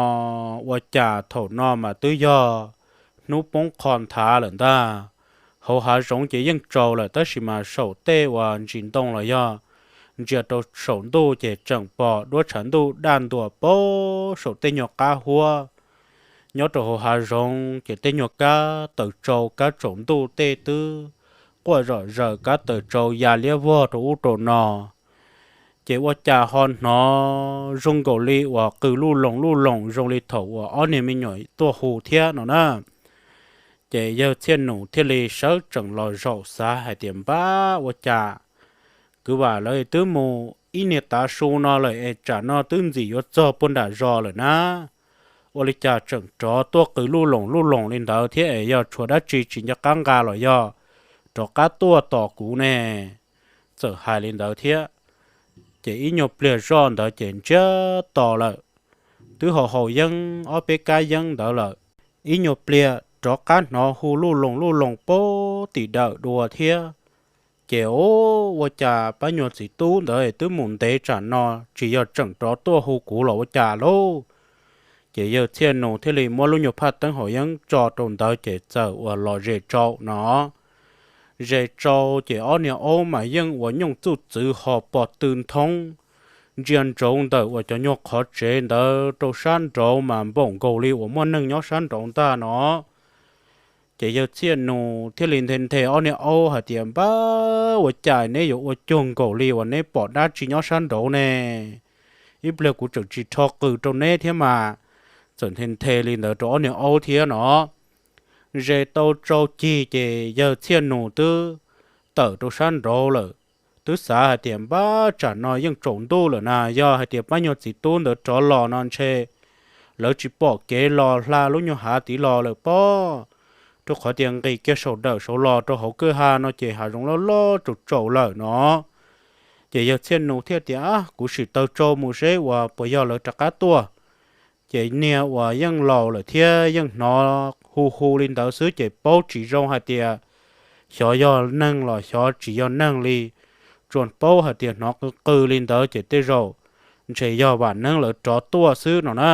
ua cas thaum no mas twb yog hnub poob qho nthav lawm ntag. Hauv hav zoov ces yeej tsaus lawm tab sis mas saum tej uas ntsis ntoo los yog ntsia rau saum ntuj ces tseem pom duab tshav ntuj daj ntuas pem saum tej nyuag qab huab. Nyob rau hauv hav zoov ces tej nyuag kab taws tsau kab tsaus ntuj tej twb quaj zom zaws, kab taws tsau ya liab vog rau ub rau no. Ces ua cas ho hnov zoo nkaus li uas qw luj loos luj loos zoo li thaum uas ob niag me nyuam tuaj hu thiab no na. Ces yawg Txhiaj Nus thiaj li sawv tsees los zaum xav hais tias npab ua cas kwv Vam lawv twb mus ib niag tav su no lawm es tsam no twb ntxim yuav txog puag nram zos lawm na. Ua li cas tseem rov tuaj qw luj loos luj loos li ntawd thiab es yog tshuav dab tsi tsis nco qab nqa los yog rov qab tuaj tos kuv ne? Txawm hais li ntawd thiab, ces ib nyuag pliag zoj ntawd ces ntsiag to lawm. Twb haus haus yeeb ob peb kab yeeb ntawd lawm, ib nyuag pliag rov qab hnov hu luj loos luj loos pem tim dawm dua thiab. Ces ua cas pab nyuag txiv tub ntawd twb mus ntev tsam no tsis yog tseem rov tuaj hu kuv los ua cas lauj? Ces yawg Txhiaj Nus thiaj li muab lub nyuag phaj teeb haus yeeb tso rau ntawd ces txawm uas los ze tsau no. Ze tsau ces ob niag aub mas yeej uas nyooj txuj txwv ho pom tw nthoob ntsia ntsoov ntawm uas cov nyuag qhov tsev ntawd rau sab nraud mas npaum nkaus li uas muaj neeg nyob sab nraud ntag no. Ces yawg Txhiaj Nus thiaj li nthe nthe ob niag aub hais tias npab ua cas neb yuav ua cuag nkaus li uas neb pom dab tsi nyob sab nraud ne? Ib pliag kuv tseem tsis rho qws rau neb thiab mas. Txawm nthe nthe li ntawd rau ob niag aub thiab no. Ze tau tsau cig ces yawg Txhiaj Nus twb tawm rau sab nraud lawm. Twb xav hais tias npab tsam no yeej tsaus ntuj lawm na, yog hais tias pab nyuag txiv tub ntawd rov los no ntshe lawv tsis pom kev los hla lub nyuag hav tid los lawm pob, rau qhov tias nqis kiag saum dawm saud los rau hauv kwj ha no ces hav zoov loj loj tsaus tsaus lawm no. Ces yawg Txhiaj Nus thiaj tias kuv sim taws tsau mus seb uas puas yog lawv rov qab tuaj. Ces niag uas yeej laus lawm thiab yeej hnov hu hu li ntawd xwb ces paub tsis zoo hais tias xyov yog neeg los xyov tsis yog neeg li, tsuas paub hais tias hnov qw qw li ntawd ces tej zaum ntshe yog Vam Neeb lawv rov tuaj xwb no na.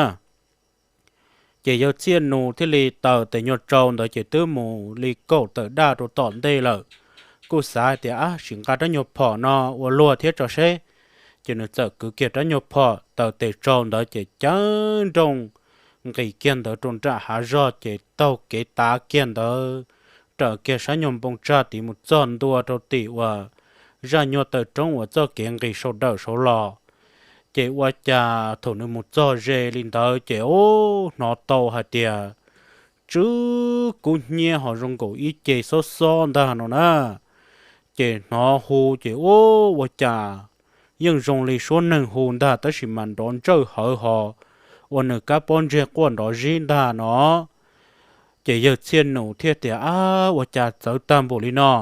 Ces yawg Txhiaj Nus thiaj li taws tes nyuag tsau ntawd ces twb mus li kaum tawm daj rau tom ntej lawm. Kuj xav hais tias ab sim nqa rab nyuag phom no ua luag thiab tso seb. Ces nws txawm kwv kiag rab nyuag phom taws tes tsau ntawd ces caw nrooj nqis kiag ntawd rau nram hav zog ces taug kev tav kiag ntawd raws kiag sab nyuag npoo tsag tid mus txog ntua rau tim uas zaj nyuag taw roob uas txoj kev nqis saum dawm saud los. Ces ua cas thaum nws mus txog ze li ntawd ces ub hnov tau hais tias tsw kub hnyiab ho zoo nkaus ib ce xob xob ntag no na. Ces hnov hu ces ub ua cas yeej zoo li suab neeg hu ntag tab sis mas nrov ntsawj hawv ho ua nws kab pob ntseg quaj nrov zib ntag no. Ces yawg Txhiaj Nus thiaj tias ab ua cas txawv tag npaum li no.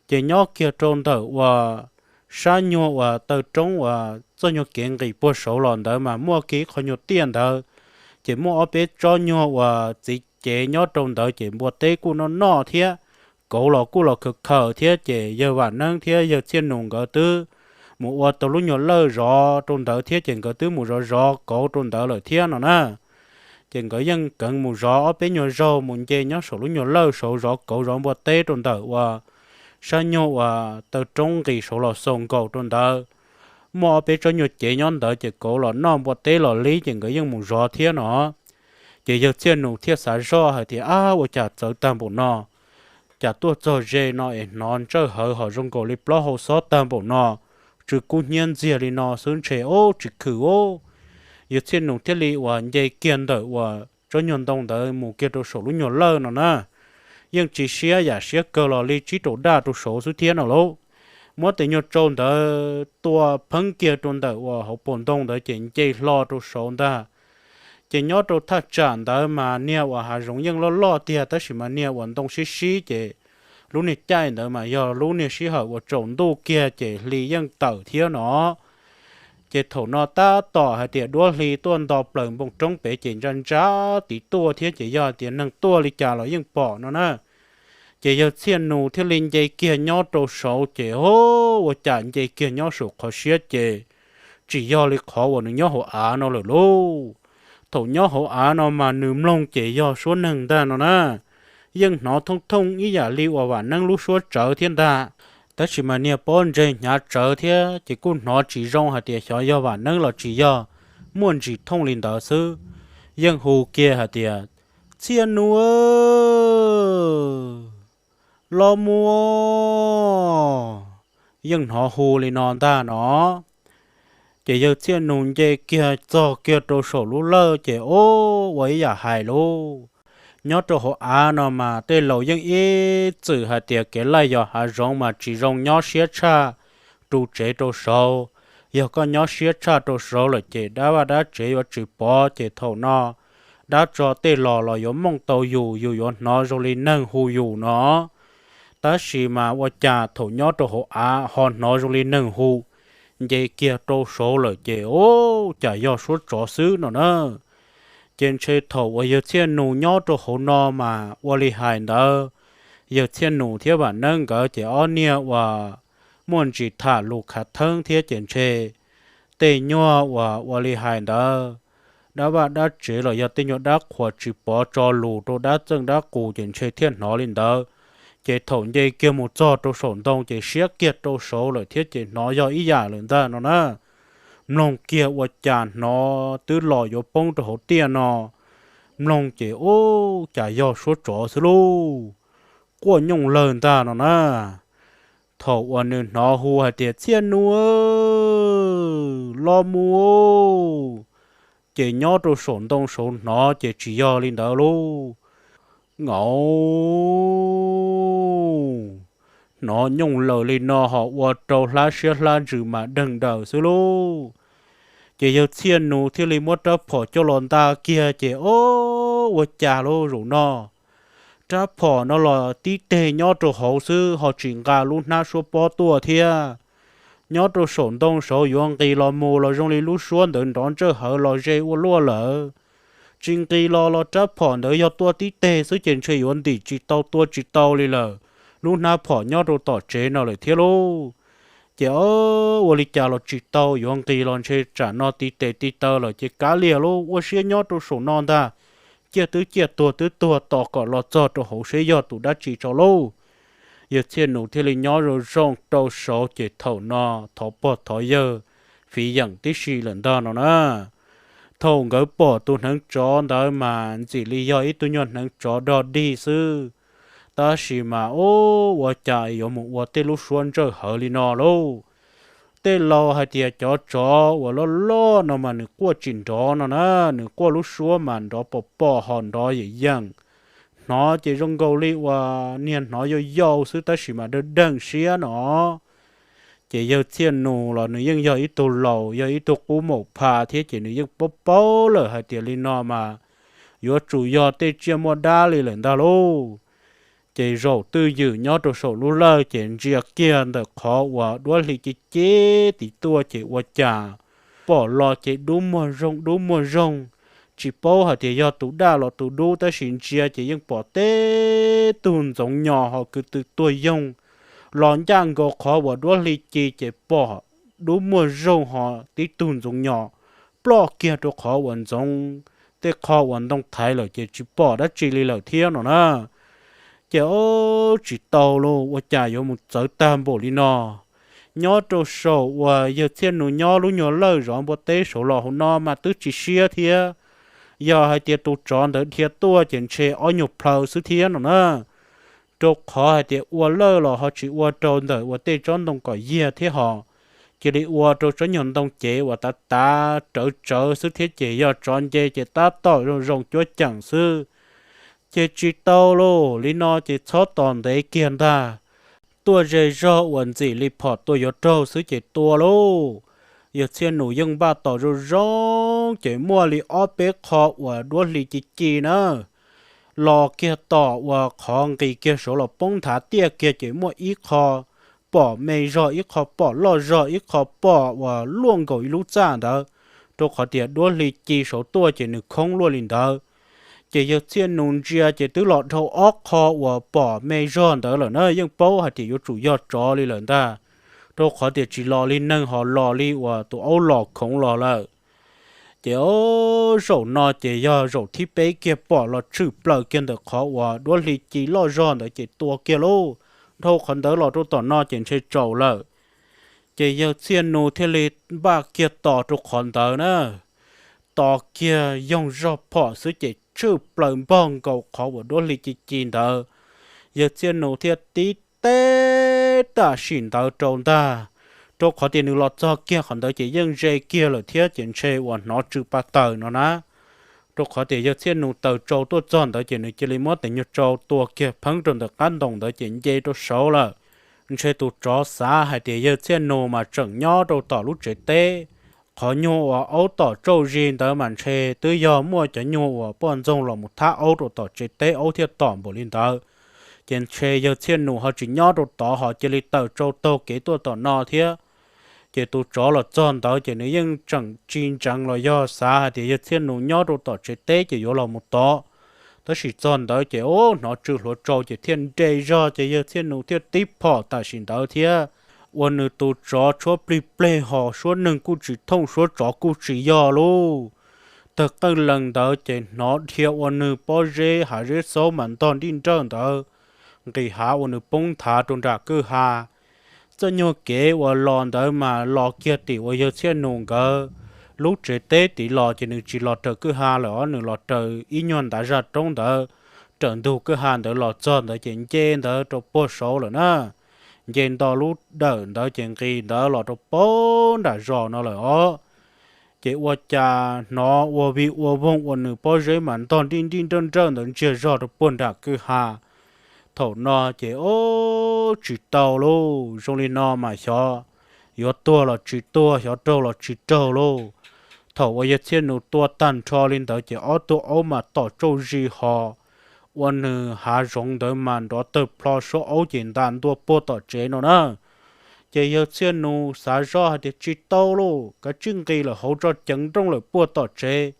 Ces nyob kiag rau ntawm uas sab nyuag uas taw roob uas txoj nyuag kev nqis puag saud los ntawd mas muaj kiag ib qho nyuag tiaj ntawd, ces muaj ob peb tsob nyuag uas txiv cev nyob rau ntawd ces npua teb kuj noj noj thiab, kauv los kuj los khaws khaws thiab ces yawg Vam Neeb thiab yawg Txhiaj Nus nkawd twb mus ua tau lub nyuag lawj zov rau ntawd thiab ces nkawd twb mus zov zov kauv rau ntawd lawm thiab no na. Ces nkawd yeej keev mus zov ob peb nyuag zaug mus nce nyob saum lub nyuag lawj saud zov kauv zov npua teb rau ntawm uas sab nyuag uas taw roob nqis saud los xaus nkaus rau ntawd. Muaj ob peb tsob nyuag cev nyob ntawd ces kauv los noj npua teb los li ces nkawd yeej mus zov thiab no. Ces yawg Txhiaj Nus thiaj xav zoj hais tias ab ua cas txawv tag npaum no, cas tuaj txog ze no es hnov ntsawj hawv ho zoo nkaus li plaub hau xob tag npaum no, tsw kub hnyiab ntxiag li no xwb ntshe ub tsis khwm ub. Yawg Txhiaj Nus thiaj li uas nce kiag ntawm uas tsob nyuag ntoo ntawd mus kiag rau saum lub nyuag lawj no na. yeej tsis siab yam siab kawg los li tsib rau daj rau saud xwb thiab no lauj. Muab tes nyuag tsau ntawd tua pheeb kiag rau ntawm uas hauv paus ntoo ntawd ces nce hlo rau saud ntag. Ces nyob rau thaj tsam ntawd mas niag uas hav zoov yeej loj loj tiag tab sis mas niag uas ntoo sib sib ces lub niag caij ntawd mas yog lub niag sij hawm uas tsaus ntuj kiag ces hli yeej tawm thiab no. Ces thaum no tab tom hais tias duab hli tuaj nto plaws npoo roob pem ces ntsa ntsa tid tuaj thiab ces yog hais tias neeg tuaj li cas los yeej pom no na. Ces yawg Txhiaj Nus thiaj li nce kiag nyob rau saud ces ua cas nce kiag nyob saum qhov siab ces tsis yog li qhov uas nws nyob hauv av no lawm lauj. Thaum nyob hauv av no mas nws mloog ces yog suab neeg ntag no na. Yeej hnov thooj thooj ib yam li uas vam neeb lub suab tsawv thiab ntag, tab sis mas niag pob ntseg hnyav tsawv thiab ces kuj hnov tsis zoo hais tias xyov yog vam neeb los tsis yog, muaj ntsis thooj li ntawd xwb. Yeej hu kiag hais tias, Txhiaj Nus, los mus. Yeej hnov hu li no ntag no. Ces yawg Txhiaj Nus nce kiag txog kiag rau saum lub lawj ces ua ib yam hais lauj. Nyob rau hauv av no mas tej laus yeej ib txwm hais tias kev laij yos hav zoov mas tsis zoo nyob siab tshaj ru tsev rau saud. Yog koj nyob siab tshaj rau saud lawm ces dab vaj dab tsev yuav tsis pov ces thaum no dab tso tej los los yuav mooj tau yus, yus yuav hnov zoo li neeg hu yus no. Tab sis mas ua cas thaum nyob rau hauv av ho hnov zoo li neeg hu, nce kiag rau saud lawm ces ua cas yog suab tsov xwb no na. Ces ntshe thaum uas yawg Txhiaj Nus nyob rau hauv no mas ua li hais ntawd, yawg Txhiaj Nus thiab vam neeb nkawd ces ob niag uas muaj ntsis tham lus khav theeb thiab ces ntshe tej nyuag uas ua li hais ntawd, dab vaj dab tsev los yog tej nyuag dab qhuas tsis pov tso lus rau dab txeej dab qus ces ntshe thiaj hnov li ntawd. Ces thaum nce kiag mus txog rau saum ntoo ces siab kiag rau saud lawm thiab ces hnov yog ib yam lawm ntag no na. Mloog kiag ua cas hnov twb los yuav poob rau hauv tiaj no. Mloog ces ua cas yog suab tsov xwb lauj, quaj nyooj lawg ntag no na. Thaum uas nws hnov hu hais tias, Txhiaj Nus, los mus, ces nyob rau saum ntoo saud hnov ces tsis yog li ntawd lauj. Nau, hnov nyooj lawg li no ho ua rau hlab siab hlab ntsws mas deeg daws xwb lauj. Ces yawg Txhiaj Nus thiaj li muab rab phom coj los nta kiag ces o, ua cas lauj, zaum no rab phom no los tib teg nyob rau hauv xwb ho tsis nqa lub hnab suab pob tuaj thiab. Nyob rau saum ntoo saud yuav nqis los mus los zoo li lub suab ntawd nrov ntsawj hawv los ze ua luaj lawm. Tsis nqis los los rab phom ntawd yog tuaj tib teg xwb ces ntshe yuav ntim tsis tau tua tsis tau li lawm, lub hnab phom nyob rau tom tsev no lawm thiab lauj. Ces o, ua li cas los tsis tau, yuav nqis los ntshe tsam no ti tes ti taw lawm ces kav liam lauj, ua siab nyob rau saum no ntag, ciaj twb ciaj tuag twb tuag tos kom los txog rau hauv seb yog tus dab tsi tso lauj. Yawg Txhiaj Nus thiaj li nyob zoo zoo rau saud ces thaum no thov pog thov yawg fiv yeem tib si lawm ntag no na. Thaum nkawd pom tus hneev tsov ntawd mas ntxim li yog ib tug nyuag hneev tsov dog dig xwb, tab sis mas o, ua cas yuav mus ua tej lub suab ntsawj hawv li no lauj. Tej laus hais tias cov tsov uas loj loj no mas nws quaj tsis nrov no na, nws quaj lub suab mas nrov pom pom ho nrov yeem yeem, hnov ces zoo nkaus li uas niag hnov yau yau xwb tab sis mas deeg deeg siab no. Ces yawg Txhiaj Nus los nws yeej yog ib tug laus, yog ib tug qub maum pha thiab ces nws yeej paub paub lawm hais tias li no mas yuav tsum yog tej tsiaj muaj dab li lawm ntag lauj. Ces zaum twj ywm nyob rau saum lub lawj ces ntsia kiag ntawm qhov uas duab hli ceb ceb tid tuaj ces ua cas pom los ces dub muag zoog dub muag zoog, tsis paub hais tias yog tus daj los tus dub tab sis ntsia ces yeej pom tib tug ntxoov nyos ho kwv tw tuag yoog los ncaj nkaus qhov uas duab hli ci ces pom dub muag zoog ho tib tug ntxoov nyos ploj kiag rau qhov uas ntxoov tej qho uas ntoo thaiv lawm ces tsis pom dab tsi li lawm thiab no na. Ces o, tsis tau lauj, ua cas yuav mus txawv tag npaum li no. Nyob rau saum uas yawg Txhiaj Nus nyob lub nyuag lawj zov npua teb saud los hauv no mas twb tsis siab thiab. Yog hais tias tus tsov ntawd dhia tuaj ces ntshe ob nyuag plhaw xwb thiab no na. Rau qhov hais tias ua lawj los ho tsis ua rau ntawm uas tej tsob ntoo kom yiag thiab ho cia li ua rau tsob nyuag ntoo cev uas tav tav rawv tsawv xwb thiab ces yog tsov nce ces tab tom zoo zoo cuab ceem xwb. Ces tsis tau lauj, li no ces txhob tos ntev kiag ntag, tuaj ze zog uas ntxim li phom tua yuav raug xwb ces tua lauj. Yawg Txhiaj Nus yeej npaj tos zoo zoo ces muaj li ob peb qho uas duab hli ci ci na, los kiag tom uas qhov nqis kiag saud los poob nthav tiaj kiag ces muaj ib qho pom me zog, ib qho pom loj zog, ib qho pom uas luaj nkaus ib lub txaj ntawd, rau qhov tias duab hli ci saud tuaj ces nws khoob luaj li ntawd. Ces yawg Txhiaj Nus ntsia ces twb los dhau ob qho uas pom me zog ntawd lawm na, yeej paub hais tias yuav tsum yog tsov li lawm ntag, rau qhov tias tsis los li neeg ho los li uas tus aub los khoov los lawm. Ces o, zaum no ces yog zaum thib peb kiag pom los tshwm plaws kiag ntawm qhov uas duab hli ci loj zog ntawd ces tua kiag lauj. Dhau qhov ntawd los rau tom no ces ntshe tsaus lawm. Ces yawg Txhiaj Nus thiaj li npaj kiag tos rau qhov ntawd na, tos kiag yoog zog phom xwb ces tshwm plaws npog nkaus qhov uas duab hli ci ci ntawd. Yawg Txhiaj Nus thiaj tib teb tam sim ntawd rau ntag, rau qhov tias nws los txog kiag qhov ntawd ces yeej ze kiag lawm thiab ces ntshe uas hnov tsw pa taws no na. Rau qhov tias yawg Txhiaj Nus taws tsau tuaj txog ntawd ces nws cia li muab tes nyuag tsau tua kiag pheeb rau ntawm qab ntoos ntawd ces nce rau saud lawm. Ntshe tus tsov xav hais tias yawg Txhiaj Nus mas tseem nyob rau tom lub tsev teb, qhov nyuag uas aub tom tsauj zis ntawd mas ntshe twb yog muaj cov nyuag uas poj ntxoog los mus thab aub rau tom tsev teb aub thiaj tom npaum li ntawd. Ces ntshe yawg Txhiaj Nus ho tsis nyob rau tod ho cia li taws tsau taug kev tuaj tom no thiab. Ces tus tsov los txog ntawd ces nws yeej tseem tsis ntseev los yog xav hais tias yawg Txhiaj Nus nyob rau tom tsev teb ces yuav los mus tod. Tab sis txog ntawd ces hnov tsw hluav tsau ces thiaj nre zog ces yawg Txhiaj Nus thiaj tib phom tam sim ntawd thiab. Ua nws tus tsov tshuab plig pleg ho suab neeg kuj tsis thooj suab tsov kuj tsis yog lauj. Tawg qeej lees ntawd ces hnov dhia ua nws pob zeb hav zeb xaub mas ntog nrij nrawj ntawd, nqis hav ua nws poob nthav rau nram kwj ha. Txoj nyuag kev uas los ntawd mas los kiag tim uas yawg Txhiaj Nus nkawd lub tsev teb tid los ces nws tsis los raws kwj ha lawm os, nws los raws ib nyuag ntav zaj roob ntawd, raws ntug kwj ha ntawd los txog ntawd ces nce ntawd rau puag saud lawm na. Nce nto lub dawm ntawd ces nqis ntawd los rau puag nram zos no lawm os. Ces ua cas hnov ua vij ua voog ua nws pob zeb mas ntog nrij nrij nrawj nrawj ntawd ntsiag zog rau puag nram kwj ha. Thaum no ces o, tsis tau lauj, zoo li no mas xyov yuav tuag los tsis tuag, xyov raug los tsis raug lauj. Thaum uas yawg Txhiaj Nus tua tag nrho li ntawd ces ob tug aub mas tom tsauj zis ho ua nws hav zoov ntawd mas nrov tawg plho, suab aub ces ntas ntua puag tom tsev no na. Ces yawg Txhiaj Nus xav zoj hais tias tsis tau lauj, kav tsij nqis lawm hauv tso, ceev nrooj lawm puag tom tsev,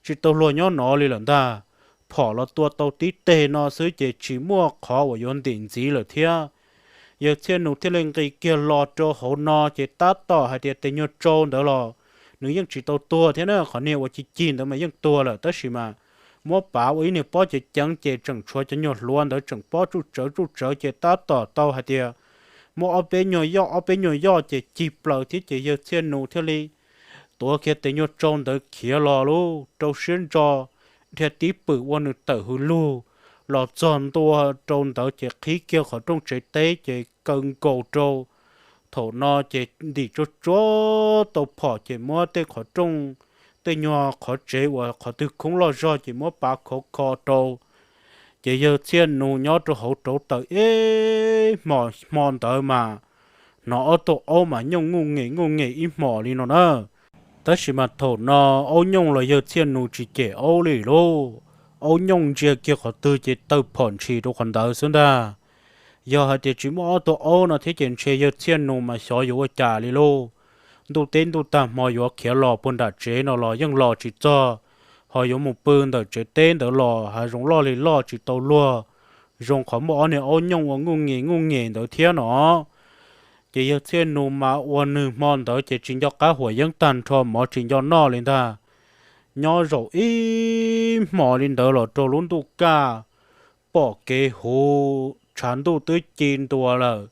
tsis tau luag nyob no li lawm ntag. Phom los tua tau tib teg no xwb ces tsis muaj qhov uas yuav ntim ntxiv lawm thiab. Yawg Txhiaj Nus thiaj li nqis kiag los rau hauv no ces tab tom hais tias tes nyuag tsau ntawd los nws yeej tsis tau tuag thiab na, qhov niag uas ci cig ntawd mas yeej tuag lawm tab sis mas muab pav ua ib niag pob ceev ceev ces tseem tshuav cov nyuag hluav ntawd tseem pob tsuj tsawv tsuj tsawv ces tab tom tau hais tias muab ob peb nyuag yoj ob peb nyuag yoj ces cig plaws thiab ces yawg Txhiaj Nus thiaj li tuav kiag tes nyuag tsau ntawd khiav los lauj, rau siab ntso dhia tib pwm ua nws tawm hws lug los txog ntua rau ntawd ces qhib kiag qhov rooj tsev teb ces kaw nkaus rau. Thaum no ces ntim tsuag tsuag tau phom ces muab tej qhov rooj, tej nyuag qhov tsev uas qhov twg khoob loj zog ces muab pav khov kho rau. Ces yawg Txhiaj Nus nyob rau hauv rauv taws ib hmos, hmo ntawd mas hnov ob tug aub mas nyooj nyooj nyooj nyooj ib hmos li no na. Tab sis mas thaum no aub nyooj los yawg Txhiaj Nus tsis cem aub li lauj, aub nyooj ntsia kiag qhov twg ces taw phom ntshis rau qhov ntawd xwb ntag. Yog hais tias tsis muaj ob tug aub no thiab ces ntshe yawg Txhiaj Nus mas xyov yuav ua cas li lauj. Ntuj teb ntuj tag hmo yuav khiav los puag nram tsev no los yeej los tsis txog, ho yuav mus pw ntawm tsev teb ntawd los hav zoov loj li loj tsis tau luag, zoo qhov muaj ob niag aub nyooj ua nkuj nges nkuj nges ntawd thiab no. Ces yawg Txhiaj Nus mas ua nws hmo ntawd ces tsis nco qab huam yeeb tag nrho, mov tsis nco noj li ntag. Nyob zaum ib hmos li ntawd los rau lub ntuj kaj, pom kev huv, tshav ntuj twb ci ntua lawm.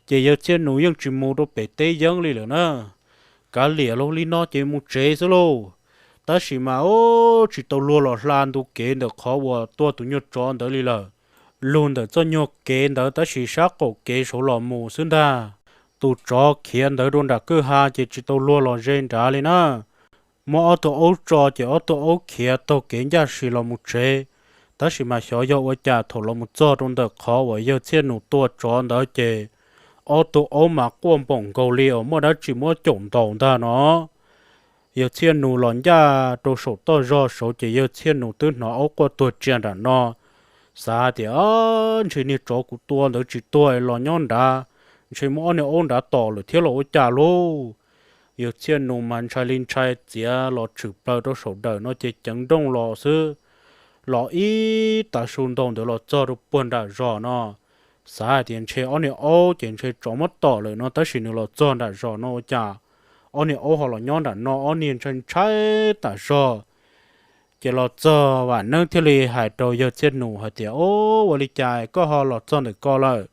Ces yawg Txhiaj Nus yeej tsis mus rau pem teb yeeb li lawm na. Kav liam lauj, li no ces mus tsev xwb lauj. Tab sis mas o, tsis tau luag los hla ntu kev ntawm qhov uas tua tus nyuag tsov ntawd li lawm. Lug ntawm txoj nyuag kev ntawd tab sis sab qaum kev saud los mus xwb ntag. Tus tsov khiav ntawd rau nram kwj ha ces tsis tau luag los ze nrad li na. Muab ob tug aub tso ces ob tug aub khiav taug kev ncaj si los mus tsev. Tab sis mas xyov yog ua cas thaum los mus txog rau ntawm qhov uas yawg Txhiaj Nus tua tsov ntawd ces ob tug aub mas quaj npaum nkaus li uas muaj dab tsi muab caum ntaus ntag no. Yawg Txhiaj Nus los ncaj rau saum toj zog saud ces yawg Txhiaj Nus twb hnov aub quaj tuag tsia nram no, xav tias, Ntshe niag tsov kuv tua ntawd tsis tuag los nyob nrad, ntshe muab ob niag aub nrad tom lawm thiab los ua cas lauj. Yawg Txhiaj Nus mas ntshai li ntshai txiav los tshwm plaws rau saum dawm no ces ceev nrooj los xwb, los ib tav su ntau ntawd los txog rau puag nram zos no. Xav hais tias ntshe ob niag aub ces ntshe tsov muab tom lawm no, tab sis nws los txog nram zos no ua cas ob niag aub ho los nyob nram no, ob niag ntshai ntshai tas zog. Ces los txog Vam Neeb thiaj li hais rau yawg Txhiaj Nus hais tias, Ua li cas koj ho los txog ntawm ko lawm?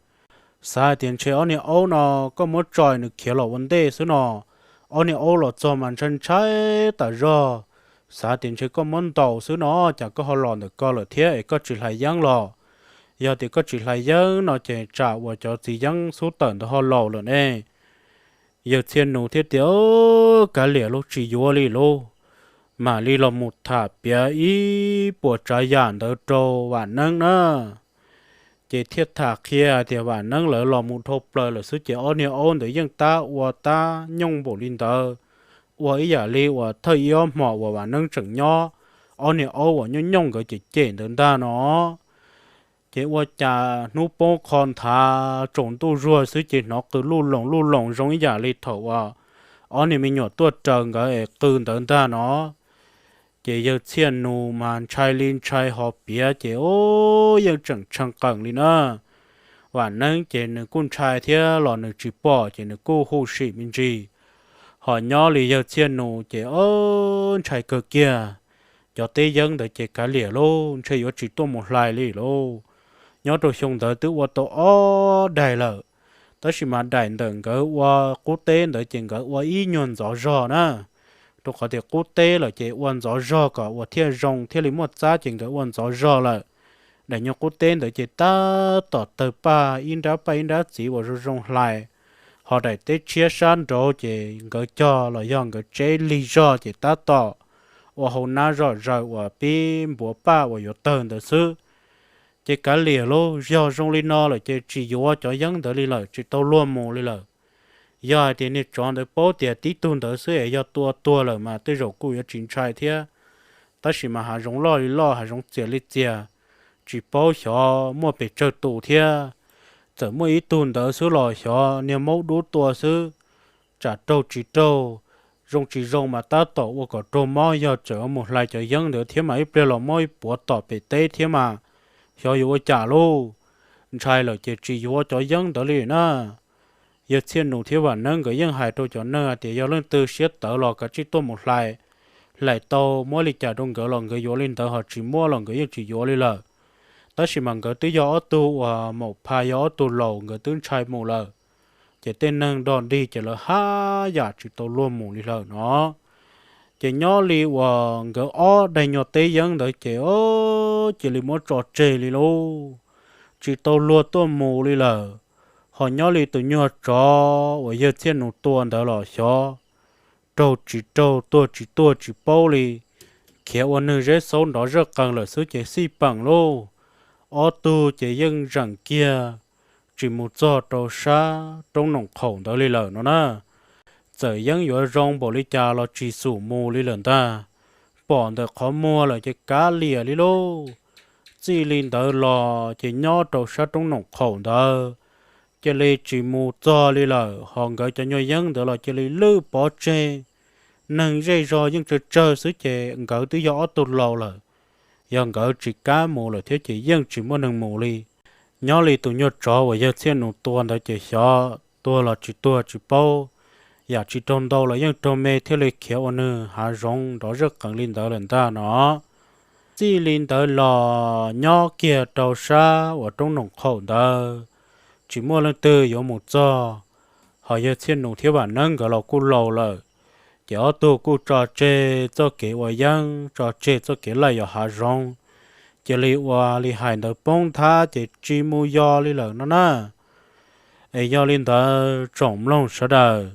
Xav hais tias ntshe ob niag aub no koj muab tso nws khiav los ua ntej xwb no. Ob niag aub los txog mas ntshai ntshai tas zog, xav tias ntshe koj muab ntaus xwb no, cas koj ho los ntawm ko lawm thiab es koj tsis hlais yeeb los? Yog tias koj tsis hlais yeeb no ces tsam uas cov txiv yeeb xub tawm ntawd ho laus lawm ne. Yawg Txhiaj Nus thiaj tias, Kav liam lauj, tsis yuav li lauj. Mam li los mus tham piav ib puas tsav yam ntawd rau Vam Neeb na. Ces thiaj tham qhia tias Vam Neeb lawv los mus dhau plaws lawm xwb ces ob niag aub ntawd yeej tab ua tab nyooj npaum li ntawd, ua ib yam li uas thawj ib ob hmos uas Vam Neeb tseem nyob, ob niag aub uas nyooj nyooj nkawd cem cem ntawd ntag no. Ces ua cas hnub poob qho nthav tsaus ntuj zuag xwb ces hnov qw luj loos luj loos zoo ib yam li thaum uas ob niag me nyuam tuaj raws nkawd es qw ntawd ntag no. Ces yawg Txhiaj Nus mas ntshai li ntshai ho piav ces yeej tseem tshee qees li na. Vam Neeb ces nws kuj ntshai thiab los nws tsis pom ces nws kuj huj sim me ntsis. Ho nyob li yawg Txhiaj Nus ces ntshai kawg kiag. Cov teb yeeb ntawd ces kav liam lauj, ntshe yuav tsis tuaj mus hlais li lauj. Nyob rau xyoo ntawd twb ua tau ob daim lawm, tab sis mas daim ntawm nkawd ua qub teb ntawd ces nkawd ua ib nyuag ntxov zog na. Rau qhov tias qub teb lawm ces ua ntxov zog kom ua thiaj zoo thiaj li muaj txab ces nkawd ua ntxov zog lawm. Daim nyuag qub teb ntawd ces tab tom tawg paj ib nrab paj ib nrab txiv uas zoo zoo hlais. Ho daim teb tshiab sab nraud ces nkawd cog los yog nkawd tseb lig zog ces tab tom ua hau nab zom zaws uas pib npuav paj uas yuav tawg ntawd xwb. Ces kav liam lauj, yog zoo li no lawm ces tsis yuav cov yeeb ntawd li lawm, tsis tau luag mus li lawm. Yog hais tias niag tsov ntawd paub tias tib tug ntawd xwb es yog tua tuag lawm mas tej zaum kuj yuav tsis ntshai thiab. Tab sis mas hav zoov loj li loj, hav zoov txias li txias, tsis paub xyov muaj pes tsawg tus thiab. Txawm muaj ib tug ntawd xwb los xyov niag maub dub tua xwb, tsam raug tsis raug, zoo tsis zoo mas tab tom ua kom raug mob, yog tseem mus hlais cov yeeb ntawd thiab mas ib pliag los muab ib puav tom pem teb thiab mas xyov yuav ua cas lauj. Ntshai lawm ces tsis yuav cov yeeb ntawd li na. Yawg Txhiaj Nus thiab Vam Neeb nkawd yeej hais rau cov neeg hais tias yog leej twg siab tawv los kav tsij tuaj mus hlais, hlais tau muab li cas rau nkawd los nkawd yuav li ntawd, ho tsis muab los nkawd yeej tsis yuav li lawm. Tab sis mas nkawd twb yog ob tug uas maum pha, yog ob tug laus, nkawd twb ntshai mus lawm. Ces tej neeg nrog nrig ces lawv haj yam tsis tau luag mus li lawm no. Ces nyob li uas nkawd ob daim nyuag teb yeeb ntawd ces cia li muab tso tseg li lauj, tsis tau luag tuaj mus li lawm. Ho nyob li tus nyuag tsov uas yawg Txhiaj Nus tua ntawd los xyov raug tsis raug, tuag tsis tuag tsis paub li, khiav ua nws zeb xaub nrov zawj qees lawm xwb ces xij peem lauj. Ob tug ces yeej zeem kiag tsis mus txog rau sab roob Noom Qhaum ntawd li lawm no na. Txawm yeeb yuav zoo npaum li cas los tsis xum mus li lawm ntag. Pom ntawm qhov muag lawm ces kav liam li lauj. Txij li ntawd los ces nyob rau sab roob Noom Qhaum ntawd cia li tsis mus txog li lawm, ho nkawd cov nyuag yeeb ntawd los cia li lwj pov tseg. Neeg zej zog yeej tsawg tsawg xwb ces nkawd twb yog ob tug laus lawm, yog nkawd tsis kam mus lawm thiab ces yeej tsis muaj neeg mus li. Nyob li tus nyuag tsov uas yawg Txhiaj Nus tua ntawd ces xyov tuag los tsis tuag tsis paub, yam tsis raug ntaus los yeej raug me thiaj li khiav ua nws hav zoov nrov zawj qees li ntawd lawm ntag no. Txij li ntawd los nyob kiag rau sab uas roob Noom Qhaum ntawd, tsis muaj leej twg yuav mus txog. Ho yawg Txhiaj Nus thiab Vam Neeb nkawd los kuj laus lawm, ces ob tug kuj tso tseg txoj kev ua yeeb, tso tseg txoj kev laij yos hav zoov, cia li ua li hais ntawd poob nthab ces tsis mus yos li lawm no na. Es yog li ntawd tsoom mloog sawv daws,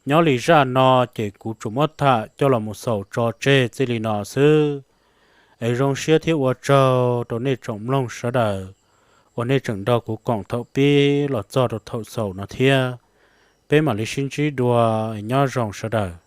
nyob li zaj no ces kuv tsuas muab tham coj los mus xaus tso tseg txij li no xwb. Es zoo siab thiab ua tsaug rau nej tsoom mloog sawv daws uas nej tseem nrog kuv koom thaum pib los txog rau thaum xaus no thiab. Peb mam li sib ntsib dua, nyob zoo sawv daws.